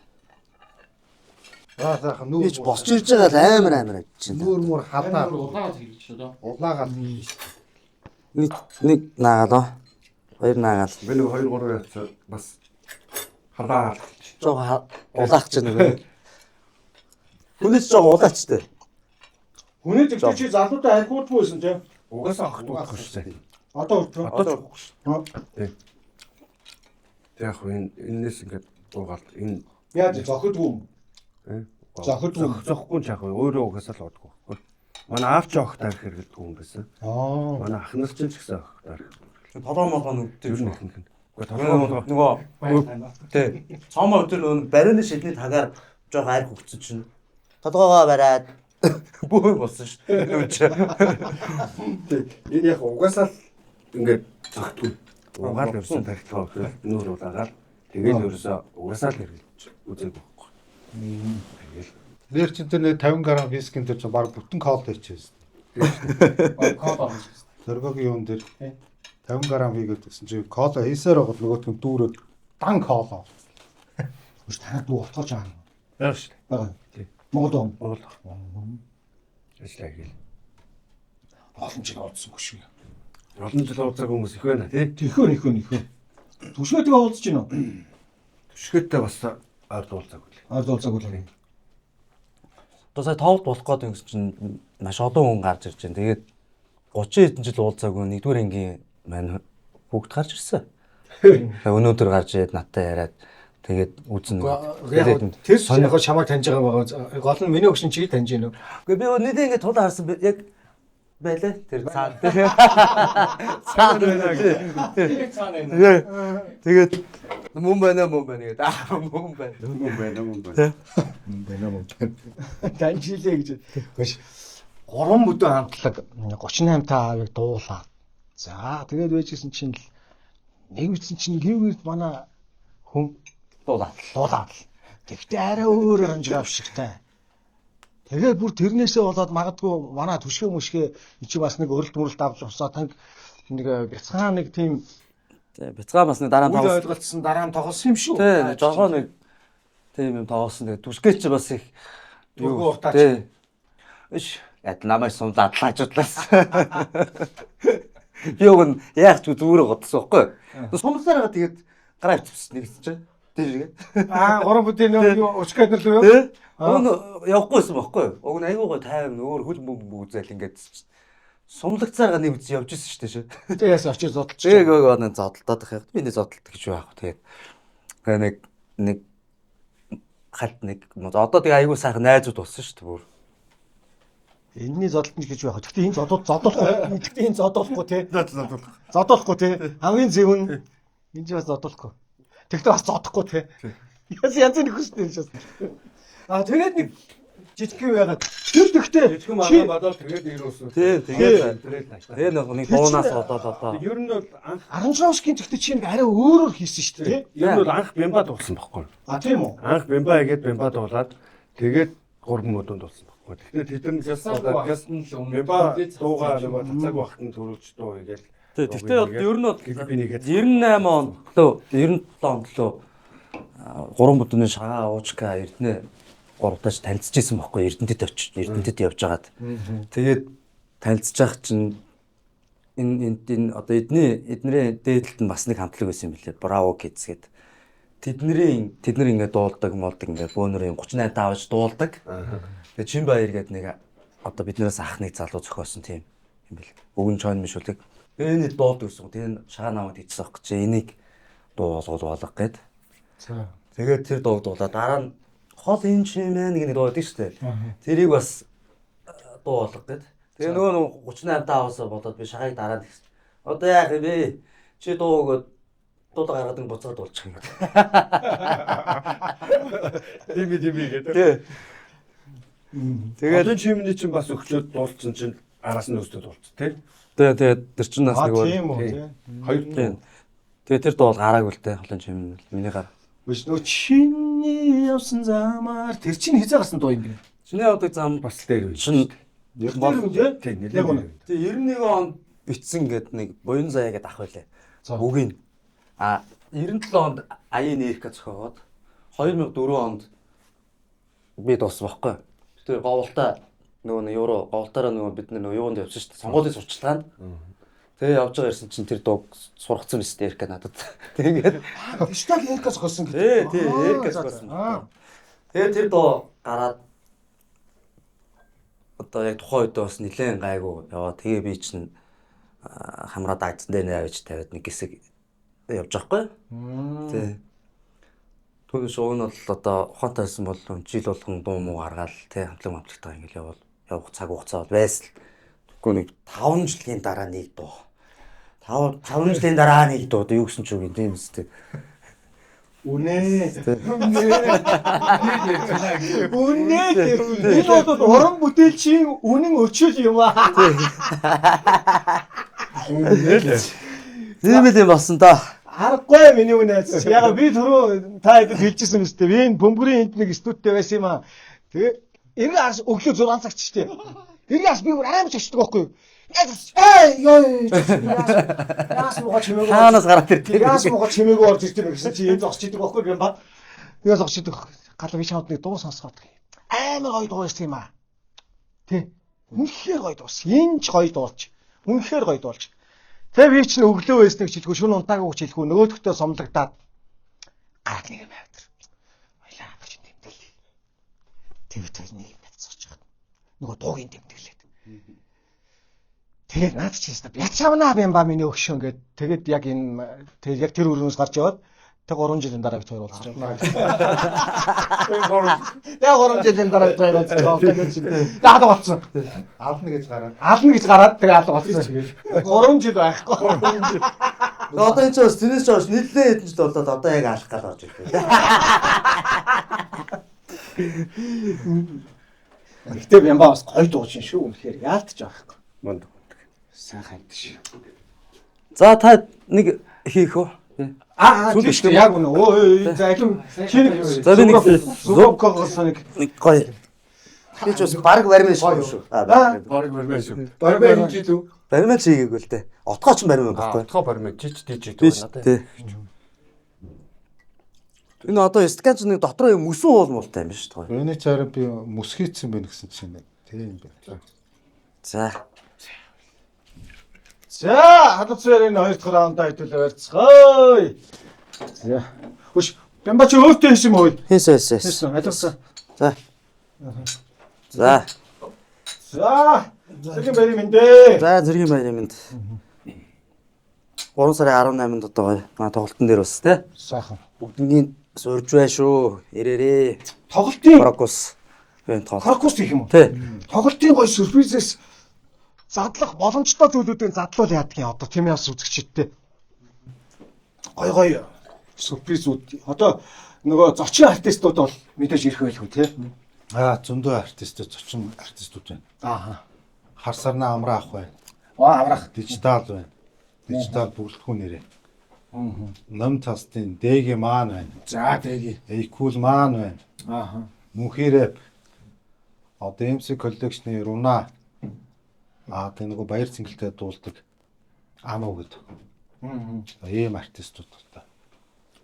S5: Аа сайхан нүүр.
S2: Би ч босч ирж байгаа л амар амар авч чинь.
S5: Нүүр мөр халаа.
S7: Улаагаад хэлж шүү дээ.
S5: Улаагаад.
S2: Нэг нэг наагаал. Хоёр наагаал.
S4: Би нэг 2 3 явцаа бас халаа.
S2: Жог улаах чинь нөгөө. Хүнээс жог улаач тээ.
S1: Хүний тэгтээ чи залуутай харихуудгүй байсан тий.
S4: Угаасаа огт удахгүй шүү дээ.
S1: Одоо хүртэл.
S4: Одоо ч удахгүй шүү. Тий. Тэг яг хөө энэ энэс ингээд уугаал энэ
S1: Яаж зохидгүй юм?
S4: э,
S1: Зохидгүй.
S4: Зохихгүй ч яг хөө өөрөө угаасаа л удахгүй. Манай аав ч огт арх хэрэглэдэг хүн байсан.
S1: Аа.
S4: Манай ах нар ч ч гэсэн огт арх.
S2: Толгой молгоо нүгдэж
S4: Ер нь ихэнх нь. Үгүй толгой молгоо
S2: нөгөө тий. Цоомоо өдөр нөгөө бариуны шидний тагаар жоох арх өгсөн чинь толгоогоо бариад бөө болсон шүү дээ. Нүүн чи.
S4: Тий. Энэ яг угаасаа л ингээд зөгтгүй. Угаал ерөөсөн тархилгаа нүүр улаагаал тэгээд ерөөсөө угаасаа л хэрэглэж үзээгүй байхгүй. Тэгэл
S5: Нэр чин тэр нэг 50 г вискин дээр чинь баг бүтэн кола хийчихсэн.
S7: Код орж ирсэн.
S5: Дөргөгийн юун дээр 50 г хийгээд гэсэн чинь кола хийсээр байгаад нөгөөх нь дүүрээд дан кола.
S1: Үгүй танад дүү утгаж байгаа юм.
S4: байгаа шүү дээ.
S1: Байгаа.
S4: Тий.
S1: Монгол юм.
S4: Монгол. Ажиллаа хийгээл.
S1: Олон жил уулзсангүй шүү.
S4: Олон жил уулзаагүй хүмүүс их байна тий.
S1: Тэхөө нэхөө нэхөө. Түшгээтэйгээ уулзж гинөө.
S4: Түшгээтэй бас ойр уулзаагүй л.
S1: Ойр уулзаагүй л.
S2: Одоо сая тоолт болох гээд ингэсэн чинь маш олон хүн гарч ирж байна. Тэгээд 30 хэдэн жил уулзаагүй нэгдүгээр ангийн маань хүүхд гарч ирсэн. Тэгээ өнөөдөр гарч ирээд надтай яриад тэгээд үзнэ.
S1: Яг тэр яг чамайг таньж байгаа байгаа. Гол нь миний өгшин чиг таньж гинөө.
S2: Үгүй би өнөөдөр ингээд тулаа харсан би яг байлаа тэр цаана. Цаана байна.
S7: Тэр цаана байна.
S2: Тэгээд мөн байна мөн байна гэдэг. Аа мөн байна.
S4: Мөн байна мөн байна.
S1: Байна мөн байна. Таньж илээ гэж. Гэхдээ гурван бүдүүн хамтлаг 38 та аавыг дуулаад. За тэгээд байжсэн чинь л нэг үтсэн чинь гэвгэрт манай хүн
S2: Дуулаа.
S1: дуулаад л. Тэгтээ арай өөр аранжирав шигтэй. Тэгээд бүр тэрнээсээ болоод магадгүй манай түшгэ мөшгэ чи бас нэг өрөлт мөрөлт авч явсаа танк нэг бяцхан нэг тийм
S2: Тэ бяцгаа бас нэг дараа нь
S1: үл
S2: тоглосон.
S1: ойлголцсон дараа нь тоглосон юм шүү.
S2: Тэ жохоо нэг тийм юм тоглосон. Тэгээд түшгээ чи бас их
S1: Дөрвөн уртаач.
S2: Тэ. Иш яд намайг сумлаад лажуудлаас. Би уг нь яах ч зүгээр годсон байхгүй. Сумлаараа тэгээд гараа авчихсан нэг чинь. Тийшээ.
S1: Аа гурван бүдийн нэг юу учгаад нэрлэв юу?
S2: Тэ. Уг нь явахгүйсэн байхгүй. Уг нь айгуу гой тайван өөр хөл бөмбөг үзэл ингээд сумлагцаараа нэг үз явж исэн шүү дээ шээ.
S1: Тэгээс очиж зодолч.
S2: Тэг гоо нэг зодолдоод байх юм. Би нэг зодолт гэж байх. Тэгээд тэгээ нэг нэг халт нэг одоо тэгээ айгуу сайхан найзууд болсон шүү дээ бүр.
S1: Энэний зодолт нь гэж байх. Гэхдээ энэ зодууд зодуулахгүй. Гэхдээ энэ зодуулахгүй те.
S4: Зодуулах.
S1: Зодуулахгүй те. Хамгийн зөв нь энэ ч бас зодуулахгүй. Тэгтээ бас зодохгүй те. Яс янзын нөхөстэй юм шээс. А тэгээд нэг жижиг юм яагаад тэр тэгтээ
S4: Жижигхэн манай бодоод тэгээд ирүүлсэн.
S2: Тий, тэгээд тэгээд нэг дуунаас болоод одоо.
S4: Ер нь бол анх
S1: Аранжировскийн тэгтээ чи нэг арай өөрөөр хийсэн шүү дээ.
S4: Ер нь бол анх бямба дуулсан байхгүй.
S1: А тийм үү?
S4: Анх бямба хийгээд бямба дуулаад тэгээд гурван мөдөнд дуулсан байхгүй. Тэгэхээр тэд нар just болоод just бямба дуугаа нөгөө цацааг багт нь төрүүлж дуу хийгээл.
S2: Тий, тэгтээ бол ер нь бол
S4: клипийг нэгээд
S2: 98 онд лөө 97 онд лөө гурван бүдүүний шагаа уучка Эрдэнэ гуравтаач танилцж исэн байхгүй Эрдэнэтэд очиж Эрдэнэтэд явж байгаад. Тэгээд танилцж явах чинь энэ энэ одоо эдний дээдлэлт нь бас нэг хамтлаг байсан юм билээ. Браво Kids гэдэг. Тэд нар ингээд дуулдаг, молдог ингээд бөөнөрийн 38 таавж дуулдаг. Тэгээд Чинбаяр гэдэг нэг одоо биднээс ах нэг залуу зохиосон тийм юм бэл. Өгөн чойн мишүүлэг. Энэ дуулдаг гэсэн. Тэгээд шагаа намайг хийчихсэн аахгүй чи энийг дуу болгол болго гэд.
S5: За.
S2: Тэгээд тэр дууг дуулаа. Дараа нь хол энэ чимээ нэг дуу байдаг шүү дээ. Тэрийг бас дуу болго гэд. Тэгээ нөгөө 38 таавсаа болоод би шагааг дараа нь тэгсэн. Одоо яах юм бэ? Чи дуу өгөөд дуулаа гаргаад ингэ буцаад дуулчих юм.
S4: Тийм гэдэг.
S2: Тий.
S4: Тэгээд чимний чинь бас өгчөөд дуулсан чинь араас нь өстө дуулсан тий.
S2: Тэгээ тэгээ тэр чинь бас нэг
S1: тийм үү тий.
S4: Хоёр
S2: тий. Тэгээ тэр дуу бол гараагүй л дээ. Холон чим миний гар.
S1: Биш нөгөө чиний явсан замаар тэр чинь хизээ гарсан дуу юм бэ?
S2: Чиний явдаг зам
S4: бас дээр үе.
S2: Чин
S1: Тэр юм тий.
S4: Тий, нэлээд.
S2: Тэгээ 91 онд битсэн гээд нэг буян заяа гээд ах байлээ. Үгийн. А 97 онд Аян Эрка зохиогоод 2004 онд би дууссан байхгүй. Тэр говьлтаа нөгөө нэг евро говьлтаараа нөгөө бид нөгөө юунд явсан шүү дээ. Сонгуулийн сурчлагаанд. Тэгээ явж байгаа ирсэн чинь тэр дууг сургацсан биз дээ Эрка надад. Тэгээд
S1: Дижитал Эрка зохиосон гэдэг.
S2: Тий, тий, Эрка зохиосон. Тэгээд тэр дуу гараад одоо яг тухайн үед бас нэлээд гайгүй яваа. Тэгээ би чинь хамраа дагдсан дээр нэ авч тавиад нэг хэсэг явж байгаа хгүй. Тий. Түүнээс уг нь бол одоо ухаантай байсан бол жил болгон дуу муу гаргаал тий хамтлаг мамтлагтайгаа ингээл явбал явах цаг хугацаа бол байсан. Тэгэхгүй нэг 5 жилийн дараа нэг дуу. 5 жилийн дараа нэг дуу юу гэсэн ч үг юм тийм үстэй.
S1: Үнэ. Үнэ. Энэ бол уран бүтээлчийн үнэн өчөл юм аа.
S4: Үнэ л.
S2: Тийм л юм болсон да.
S1: Аргагүй миний үнэ. Яг би түрүү та хэдэд хэлчихсэн юм шүү дээ. Би энэ бөмбөрийн энд нэг студид байсан юм аа. Тэгээ эргээ арс өглөө 6 цагт шүү дээ. Эргээ арс би бүр аимч очдөг байхгүй юу? Эй ёо яас муухай чимээгүй.
S2: Хаанаас гараад ирдэг?
S1: Яас муухай чимээгүй орж ирдэг юм гэсэн чи энэ зогсож идэг байхгүй юм ба. Тэгээ зогсож идэг. Галаа би чамд нэг дуу сонсгоод. Амар гоё дуу байсан юм аа. Тэ. Үнэхээр гоё дуус. Энэ ч гоё дуулж. Үнэхээр гоё дуулж. Тэгээ би чинь өглөө байсныг хэлэхгүй, шөнө унтаагүй ч хэлэхгүй, нөгөөдөгтөө сомлогдаад гараад нэг юм авдар. Баялаа би чинь тэмдэглээ. Тэр нэг юм татсаж байгаа. Нөгөө дуугийн тэмдэглээд. Тэгээд наад чи ястаа яц чамнаа юм ба миний өгшөн гээд тэгээд яг энэ тэгээд яг тэр өрөөнөөс гарч яваад тэг 3 жилийн дараа бид хоёр уулзаж байгаа. Тэгээ 3 жилийн дараа бид хоёр уулзаж байгаа. Тэгээд алга болсон.
S5: Ална гэж гараад.
S1: Ална гэж гараад тэгээ алга болсон. 3 жил байхгүй.
S2: Одоо энэ ч бас тэрнээс ч хойш нэлээд хэдэн жил болоод одоо яг алах гал орж ирэх.
S1: Гэтэ Бямба бас гоё дуучин шүү. Үнэхээр яалтч байхгүй.
S4: Монд.
S1: Сайхан амьд шүү.
S2: За та нэг хийх үү?
S1: Аа тийм шүү яг үнэ. Өө за алим чи нэг
S2: За би нэг
S1: зубкогоос нэг
S2: гоё. Би ч бас баг баримын шүү шүү.
S4: Баг баримын шүү.
S5: Баримын хийж үү?
S2: Баримын чи хийгээгүй л дээ. Отгоо ч баримын байхгүй.
S4: Отгоо баримын чич диж идэв надад.
S2: Тий. Энэ одоо стакан ч нэг дотроо юм мөсөн уул муултай юм биш үү?
S5: Эний чараа би мөс хийцэн байна гэсэн чинь тийм юм байна.
S2: За.
S1: За, халуун энэ хоёр дахь раундаа хэдүүлээ барьцгаая. За. Хөш, Бямба чи өөртөө хийсэн юм уу?
S2: Хийсэн, хийсэн.
S1: Хийсэн, алгасан.
S2: За. За.
S1: За, зэргийн баярын мэнд ээ.
S2: За, зэргийн баярын мэнд. 3 сарын 18-нд одоо гоё. Маа тоглолтын дээр бас тий.
S1: Сайхан.
S2: Бүгднгийн урьж бай шүү. Ирээрээ.
S1: Тоглолтын
S2: Крокус. Тоглолт.
S1: Крокус гэх юм уу?
S2: Тий.
S1: Тоглолтын гоё сюрпризээс задлах боломжтой зүйлүүдийг задлуул яадаг юм одоо тийм яас үзэгчдтэй. Гой гой сюрпризүүд одоо Нөгөө зочин артистууд бол мэдээж ирэх байлгүй тий.
S5: Аа, зөндөө артистууд, зочин артистууд байна.
S1: Ааха.
S5: Хар сарнаа амраа ах байна.
S1: Аа, амраах.
S5: Дижитал байна. Дижитал бүрэлдэхүүн нэрээ. Ном тастын ДГ маань байна.
S1: За, ДГ.
S5: Эйкул маань байна.
S1: Ааха.
S5: Мөнхирэп. Одоо MC collection-ы Руна. Аа, тэг нөгөө баяр цэнгэлтэй дуулдаг Ану гэдэг. Ийм артистууд одоо.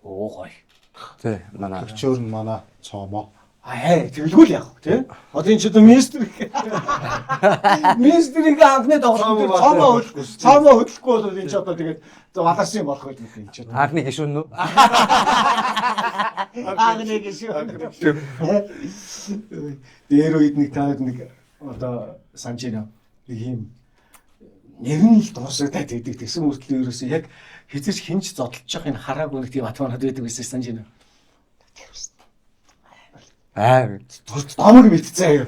S1: Оо гоё.
S2: Тий, манай
S5: Өчөөр нь манай Цомо.
S1: Аа, тэгэлгүй л яах вэ тий? Одоо энэ ч одоо министр министрийн анхны тоглолт дээр цоомоо хөдлөхгүй бол энэ ч одоо тэгээд баларсан юм болох байл юм чи.
S2: Анхны гишүүн нү?
S1: Анхны гишүүн. Дээр үед нэг таад нэг одоо санаж байна. Нэг юм нэр нь л дуусагдаад байдаг. Тэгсэн мөртлөө ерөөсөө яг хизэж хинч зодолж явах энэ хараагүй нэг тийм атманад байдаг байсан санаж байна.
S2: Аа,
S1: Домог мэдцээ.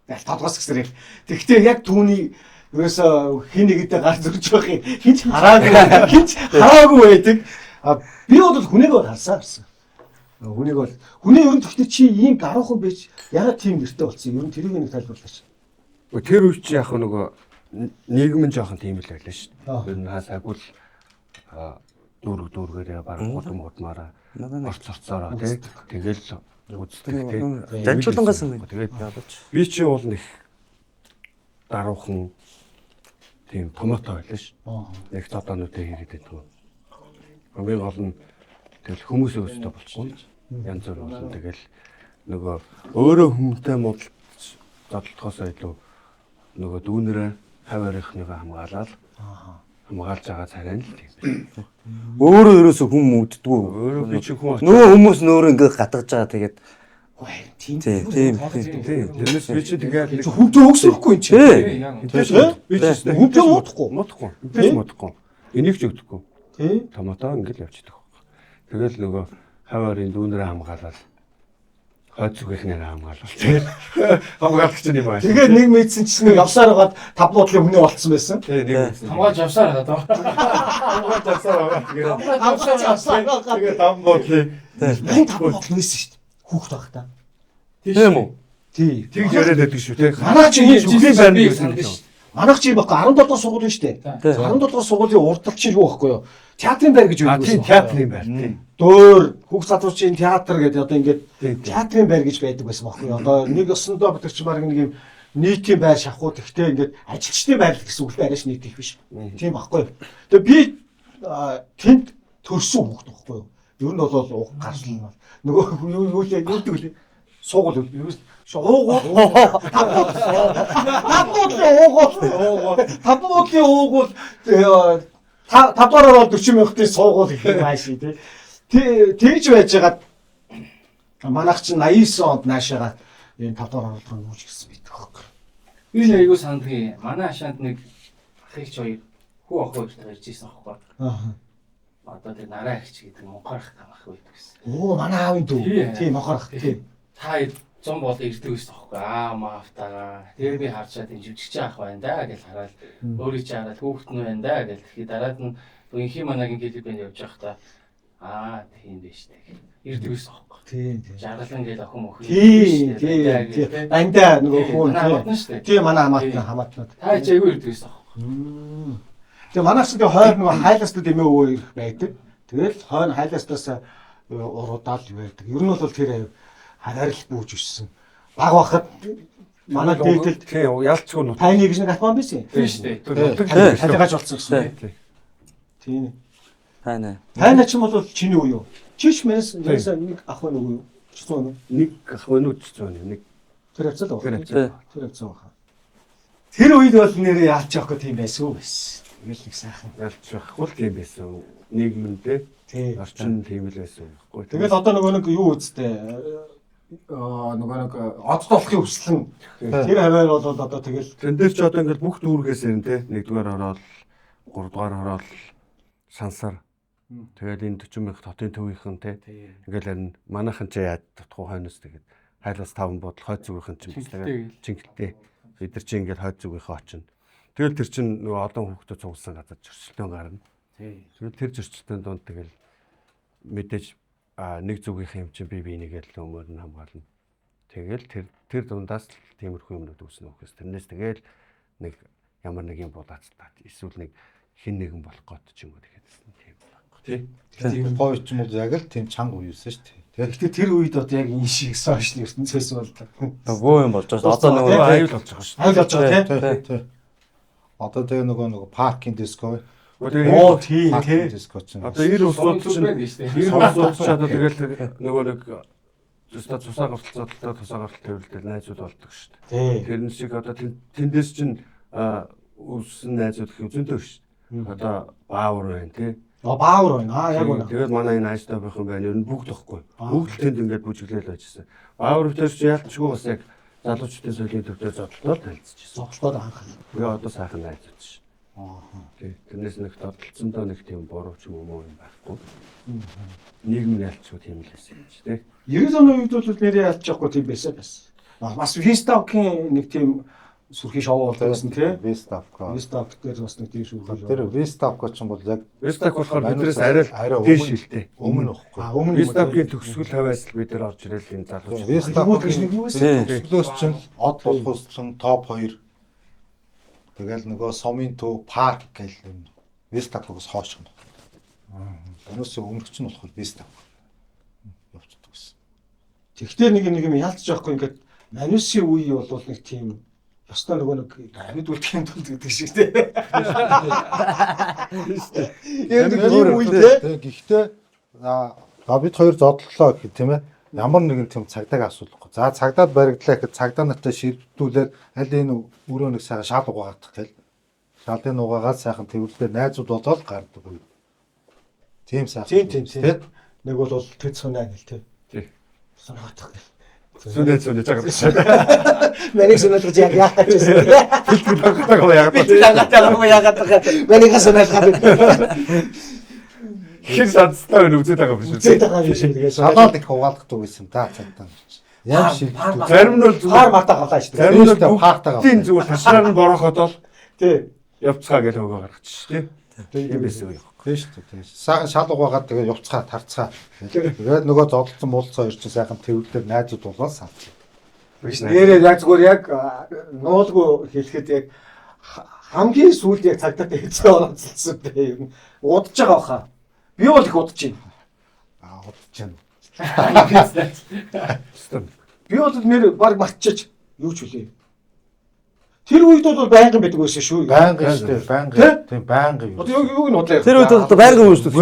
S1: Тэгэл тодгоос гэсэрэл. Тэгвэл яг түүний ерөөсөө хин нэгэнтэй гар зөрж байх юм. Хинч хараагүй, хинч хараагүй байдаг. А би бол хүнийг бол харсаа гарсан. Хүнийг бол хүний ер нь тэгтээ чи ийм гаруухан байж ягаад тийм нэртэй болсон юм? Ер нь тэрийг нэг тайлбарлаач.
S4: Тэр үе чи яг нөгөө нийгэм нь жоохон тийм л байлаа шүү дээ. Ер нь хасаагүй л дүүрэг дүүргээрээ баг гудам гудмаараа орц орцоороо тий. Тэгэл үздэг тий.
S2: Жанжуулангаас нэг
S4: тэгээд би чи бол нэг даруухан тийм томото байлаа шүү. Яг зодоонуудыг хийгээд байдаг. Хамгийн гол нь тэгэл хүмүүс өөрсдөө болчихсон. Янз бүр болсон. Тэгэл нөгөө өөрөө хүмүүнтэй муудалж зодтолтохоос илүү нөгөө дүүнэрээ хав арийнхныгаа хамгаалаад хамгаалж байгаа царай нь л тийм байна.
S2: Өөрөө ерөөсө хүн мөгддгүү.
S4: Өөрөө би чи хүн
S2: нөгөө хүмүүс нөөрэ ингээ гатгаж байгаа тэгээд
S1: тийм
S2: тийм
S4: тийм. Тэрнээс би чи тэгээд
S1: хүнтэй өгсөхгүй юм чи.
S4: Би чи
S1: хүнтэй муудахгүй.
S4: Муудахгүй. Хүнтэй муудахгүй. Энийг ч өгдөхгүй.
S1: Тий.
S4: Томото ингээл явчихдаг. Тэгэл нөгөө хав арын дүүнэрээ хамгаалаад хойд зүгийнхнээр хамгаалал тий. Хамгаалагч юм байна.
S1: Тэгээд нэг мэдсэн чинь явсаар байгаад тав буудлын өмнө болцсон байсан.
S4: Тий, нэг мэдсэн.
S7: Хамгаалж явсаар байгаа даа.
S5: Хамгаалж явсаар байгаа.
S1: Тэгээд хамгаалж явсаар байгаа.
S5: Тэгээд тав буудлын
S1: энэ тав буудал байсан шүү дээ. Хүүхэд байх та.
S2: Тийм үү?
S1: Тий.
S4: Тэгж яриад байдаг шүү тий.
S1: Манай чи
S4: шүхийн байрны гэсэн шүү.
S1: Манайх чи байхгүй 17 дугаар сургууль шүү дээ. 17 дугаар сургуулийн урдтал чи юу байхгүй юу? Театрын байр гэж байдаг.
S4: Тийм, театрын байр тийм.
S1: Дөөр хүүхд залуучийн театр гэдэг одоо ингээд театрын байр гэж байдаг байсан байхгүй юу? Одоо нэг өсөндөө бид нар чи баг нэг юм нийтийн байр шавхуу тэгтээ ингээд ажилчдын байр гэсэн үг л арайш нийт их биш. Тийм байхгүй юу? Тэгээ би тэнд төрсөн хүүхд байхгүй юу? Ер нь бол уг гарсан бол нөгөө юу лээ юу гэдэг лээ? Суугуул юу уугуул тав буудлын уугуул тав дугаараар бол 40 мянгатын суугуул гэх юм ааши тий. Тэгж байжгаад манайх чинь 89 онд наашаага энэ тав дугаар оруулах нь үүж гисэн байдаг хөөх.
S7: Би нэг айгуу сандгийн манай хашаанд нэг ахыч хоёр хүү ах хоёртой ирж исэн аахгүй.
S1: Аа.
S7: Одоо тэр нараа ахч гэдэг монхорох тамах байдаг гэсэн.
S1: Оо манай аавын дүү. Тийм монхорох тий.
S7: Та 100 бол ирдэг байсан аахгүй. Аа мафтагаа. Тэр би харчаад энэ жүжигч ах байна да гэж хараад өөрийг чи хараад хүүхэд нь байна да гэж тэгэхээр дараад нь инхи манагийн клипэнд явж байхдаа аа тийм биш тэг. Ирдэг байсан аахгүй.
S1: Тийм тийм.
S7: Жаргалан гээл охин мөхөн.
S1: Тийм тийм. Андаа нөгөө хүн тийм. Тийм манай хамаатан хамаатнууд.
S7: Та чи айгүй ирдэг байсан аахгүй.
S1: Тэгээ манайх ч тэгээ хойно нөгөө хайластууд эмээ өвөө ирэх байдаг. Тэгэл хойно хайластаас уруудаал байдаг. Ер нь бол тэр аяв хараарл бүүж өссөн. Баг бахад манай дээдэлд
S4: тийм ялцгүй нут.
S1: Таны гэж нэг атман байсан.
S7: Тийм шүү дээ.
S1: Талигаж болсон гэсэн. Тийм.
S2: Тайна.
S1: Тайна ч юм бол чиний үе юу? Чиш мэнс нэг ах байна уу юу? Чицэн үү?
S4: Нэг ах байна уу чицэн үү? Нэг
S1: тэр хавцал байна. Тэр хавцал байна. Тэр үед бол нэрээ ялч явахгүй тийм байсан уу байсан. Тэгэл нэг сайхан.
S4: Ялч явахгүй л тийм байсан. Нийгэмдээ орчин тийм л байсан байхгүй.
S1: Тэгэл одоо нөгөө нэг юу үсттэй нөгөө нэг одд болохын хүслэн тэр хаваар бол одоо тэгэл
S4: тэн дээр ч одоо ингээл бүх дүүргээс ирнэ те. Нэгдүгээр ороод, гуравдугаар ороод сансар. Тэгэл энэ 40 мянга хотын төвийнхэн те. Ингээл харин манайхан ч яад татахгүй хойноос тэгээд хайлаас таван бодол хойд зүгийнхэн ч юм тэгээд чингэлтэй. Бид нар чи ингээл хойд зүгийнхээ очино. Тэгэл тэр чин нөгөө олон хүүхдүүд цугласан газар зөрчилдөөн гарна. Тэгэл тэр зөрчилдөөн дунд тэгэл Мэдээж нэг зүгийнх юм чинь би бинийгээ л өмөр нь хамгаална. Тэгэл тэр дундаас л тиймэрхүү юмнууд үүснэ үхээс. Тэрнээс тэгэл нэг ямар нэг юм булаацтаад эсвэл нэг хин нэгэн болох гот ч юм уу тэгэхээдсэн тийм байхгүй тий.
S5: Тийм гоё ч юм уу яг л тийм чанга үе юусэн шүү дээ.
S1: Гэхдээ тэр үед одоо яг энэ шиг сошиал ертөнцөөс бол
S2: Бөө юм болж байгаа шүү. Одоо нөгөө
S4: аюул болж байгаа шүү.
S1: Аюул болж байгаа
S5: тий. Тий. Одоо тэгээ нөгөө паркинг диско.
S1: Оо тий тий.
S5: Диско чинь.
S4: Одоо 90 улсууд чинь 90 улсууд ч одоо тэгэл нөгөө нэг зөвхөн цусаа гартал зодтолтой тусаа гартал тавилдал найзууд болдог шүү
S1: дээ.
S4: Тэрэн шиг одоо тэндээс чинь үүссэн найзууд гэх юм зөндөө шүү дээ. Одоо баавар байна тий.
S1: Баавар байна. Аа яг үнэ.
S4: Тэгээд манай энэ айстай байх юм байна. Ер нь бүгд ихгүй. Бүгд л тэнд ингээд бүжиглээл байжсэн. Баавар битэр чи ялцчгүй бас яг залуучдын соёлын төвтэй зодтолтоор танилцчихсан.
S1: Зодтолтоор анх.
S4: Тэгээ одоо сайхан найзууд шин. Тий. Тэрнээс нэг тодтолцсондоо нэг тийм буруу ч юм уу юм байхгүй. Нийгэм ялцгүй тийм л байсан юм чи тий.
S1: 90 оны үед бол нэрээ ялчихгүй тийм байсан бас. Бас Виставкийн нэг тийм сүрхий шоу болдог байсан тий.
S5: Виставка.
S1: Виставк дээр бас нэг тийм шүүх.
S5: Тэр Виставка ч юм бол яг
S4: Виставк болохоор биднээс арай л дээш хилтэй.
S5: Өмнө ихгүй.
S1: Өмнө
S4: Виставкийн төгсгөл хавьяас л бид нар орж ирэл энэ залуучууд.
S5: Виставк гэж нэг юу вэ? Төгсгөлөөс чинь од болохоос чинь топ 2. Тэгэл нөгөө сомын төв парк гэл юм. Виставкаас хойш юм. Өнөөс өмнөх чинь болохоор Виставк явцдаг гэсэн.
S1: Тэгтээ нэг нэг юм ялцж явахгүй ингээд Манусын үе бол нэг тийм ёстой нөгөө нэг амьд үлдэхийн тулд гэдэг шиг тий. Яг нэг тийм үе тий.
S5: Гэхдээ бид хоёр зодлолоо гэх тийм ээ. Ямар нэгэн тийм цагдаагийн асуудалгүй. За цагдаад баригдлаа гэхэд цагдаа нартай ширдүүлээд аль энэ өрөө нэг сайхан шал угаагаадах гэл. Шалын угаагаад сайхан тэрвэрлээ найзууд болоод гардаг үе. Тийм сайхан.
S1: Тийм тийм тийм. Нэг бол тэд сунаа гэл тий.
S4: Тий.
S1: Сунаадах гэл.
S4: Сүнээ сүнээ жагаад.
S1: Манийг сунаалгаж яг яах гэж байсан.
S4: Бэлтгэл хангалтайгаа яагаад.
S1: Бэлтгэл хангалтайгаа яагаад байгаа. Манийг сунаалгаад.
S4: Хин садстай байна үзээд байгаа биш үү?
S1: Үзээд байгаа биш үү? Тэгээд
S5: шалаад их угаалгадаг байсан да цагдаа. Ямар шилдэг.
S4: Зарим нь бол зүгээр
S1: пар мартаа галаа шүү дээ.
S4: Зарим нь бол
S5: парктаа галаа.
S4: Тийм зүгээр ташраар нь бороход бол
S1: тий
S4: явцгаа гэж өгөө гаргачих тий. Тийм байсан үү?
S5: Тийм шүү дээ. Тийм. Сайхан шал угаагаад тэгээ явцгаа тарцгаа. Тэгээд нөгөө зодолцсон муулцсан хоёр чинь сайхан тэрвэрлээр найзууд болоод савч.
S1: Биш нэрээ яг зүгээр яг нуулгүй хэлэхэд яг хамгийн сүүлд яг цагдаатай хэзээ оролцсон дээ ер нь удаж байгаа баха. Би бол их удаж байна.
S5: Аа удаж байна.
S1: Би бол нэр баг мартчихаж юу ч үлээ. Тэр үед бол байнгын байдаг байсан шүү.
S5: Байнгын шүү дээ, байнгын. Тийм байнгын.
S1: Одоо юу юуг нь удлаа.
S2: Тэр үед одоо байнгын юм шүү дээ.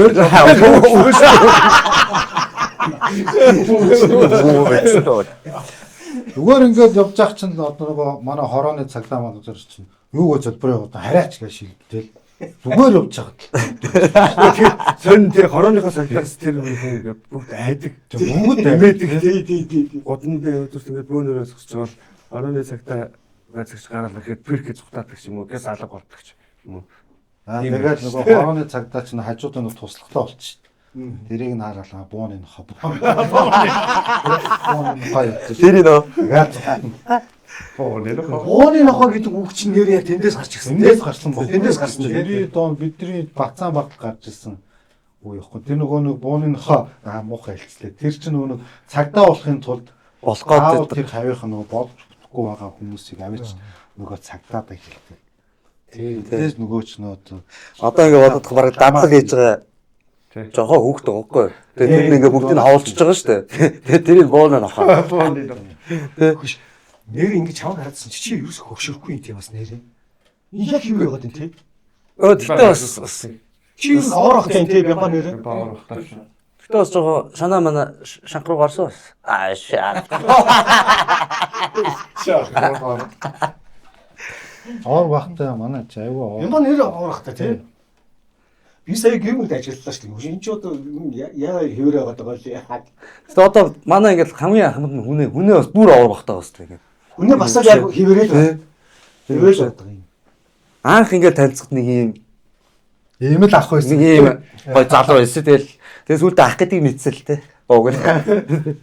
S5: Зүгээр ингээд явж явах чинь одоо нөгөө манай хорооны цагдаа мадуудар чинь юугаа зөлбөрөө яваад хараач гэж шилдэл. Зүгээр явж байгаа.
S4: Сонин тэр хорооныхоо цагдаас тэр хүн ингээд бүгд айдаг.
S5: Бүгд
S4: имээдэг.
S1: Тий, тий, тий.
S4: Гудам дээр өдөрт ингээд бөөнөрөө зогсож байгаа бол хорооны цагдаа байцаагч гараал ирэхэд пирк зүхтаадаг ч юм уу, гэс алга болдог ч юм уу.
S5: Аа тэгээд нөгөө хорооны цагдаа чинь хажууд нь туслахтай болчих. Тэрийг нь хараалаа бууны нохоо. Бууны нохоо.
S2: Тэр нөө.
S4: Бууны нохоо.
S1: Бууны нохоо гэдэг үг чинь нэр яг тэндээс гарч ирсэн.
S5: Тэндээс гарсан баг.
S1: Тэндээс гарсан.
S5: 90 он бидний бацаан багтал гарч ирсэн үе явахгүй. Тэр нөгөө нэг бууны нохоо аа муухай хэлцлээ. Тэр чинь нөгөө нэг цагдаа болохын тулд
S2: болох гээд
S5: тэр хавийнх нь нөгөө болж чадахгүй байгаа хүмүүсийг аваач нөгөө цагдаад хэлдэг. Тэгээс нөгөө ч нөө
S2: одоо ингэ бодох бараг дадлаг хийж байгаа жохоо хүүхд байгаа байхгүй. Тэгээ тэр нь ингээ бүгдийг нь хавуулчихж байгаа шүү дээ. Тэгээ тэрийг бууна нохоо.
S4: Бууны нохоо.
S1: Тэ. Нэр ингэ чамд хараадсан чи ерөөс хөгшөрөхгүй юм тий бас нэрээ. Яг юу яваад юм тий.
S2: Өө тэгтээ бас
S1: чи юу орох юм тий бямба нэрээ.
S4: Орох таа.
S2: Тэгтээ бас жохоо шанаа мана шанх руу гарсан бас. Аа шаа.
S5: Оор бахтай манай чи айгүй оор.
S1: Бямба нэр орохтай тий. Би сая гэр бүлд ажиллалаа шүү дээ. Энэ ч одоо яа хэврээ байгаа даа л яа.
S2: Тэгтээ одоо манай ингээд хамгийн анханд нь хүнээ бас бүр оор бахтай бас тийм ингээд.
S1: Хүнээ бас л яг хэврээл байна. Хэврээл байдаг юм.
S2: Анх ингээд танилцахад нэг юм
S5: ийм л ах байсан.
S2: Нэг ийм гой залуу байсан. Тэгэл тэгээ сүүлдээ ах гэдгийг мэдсэн л те. Ууг нь.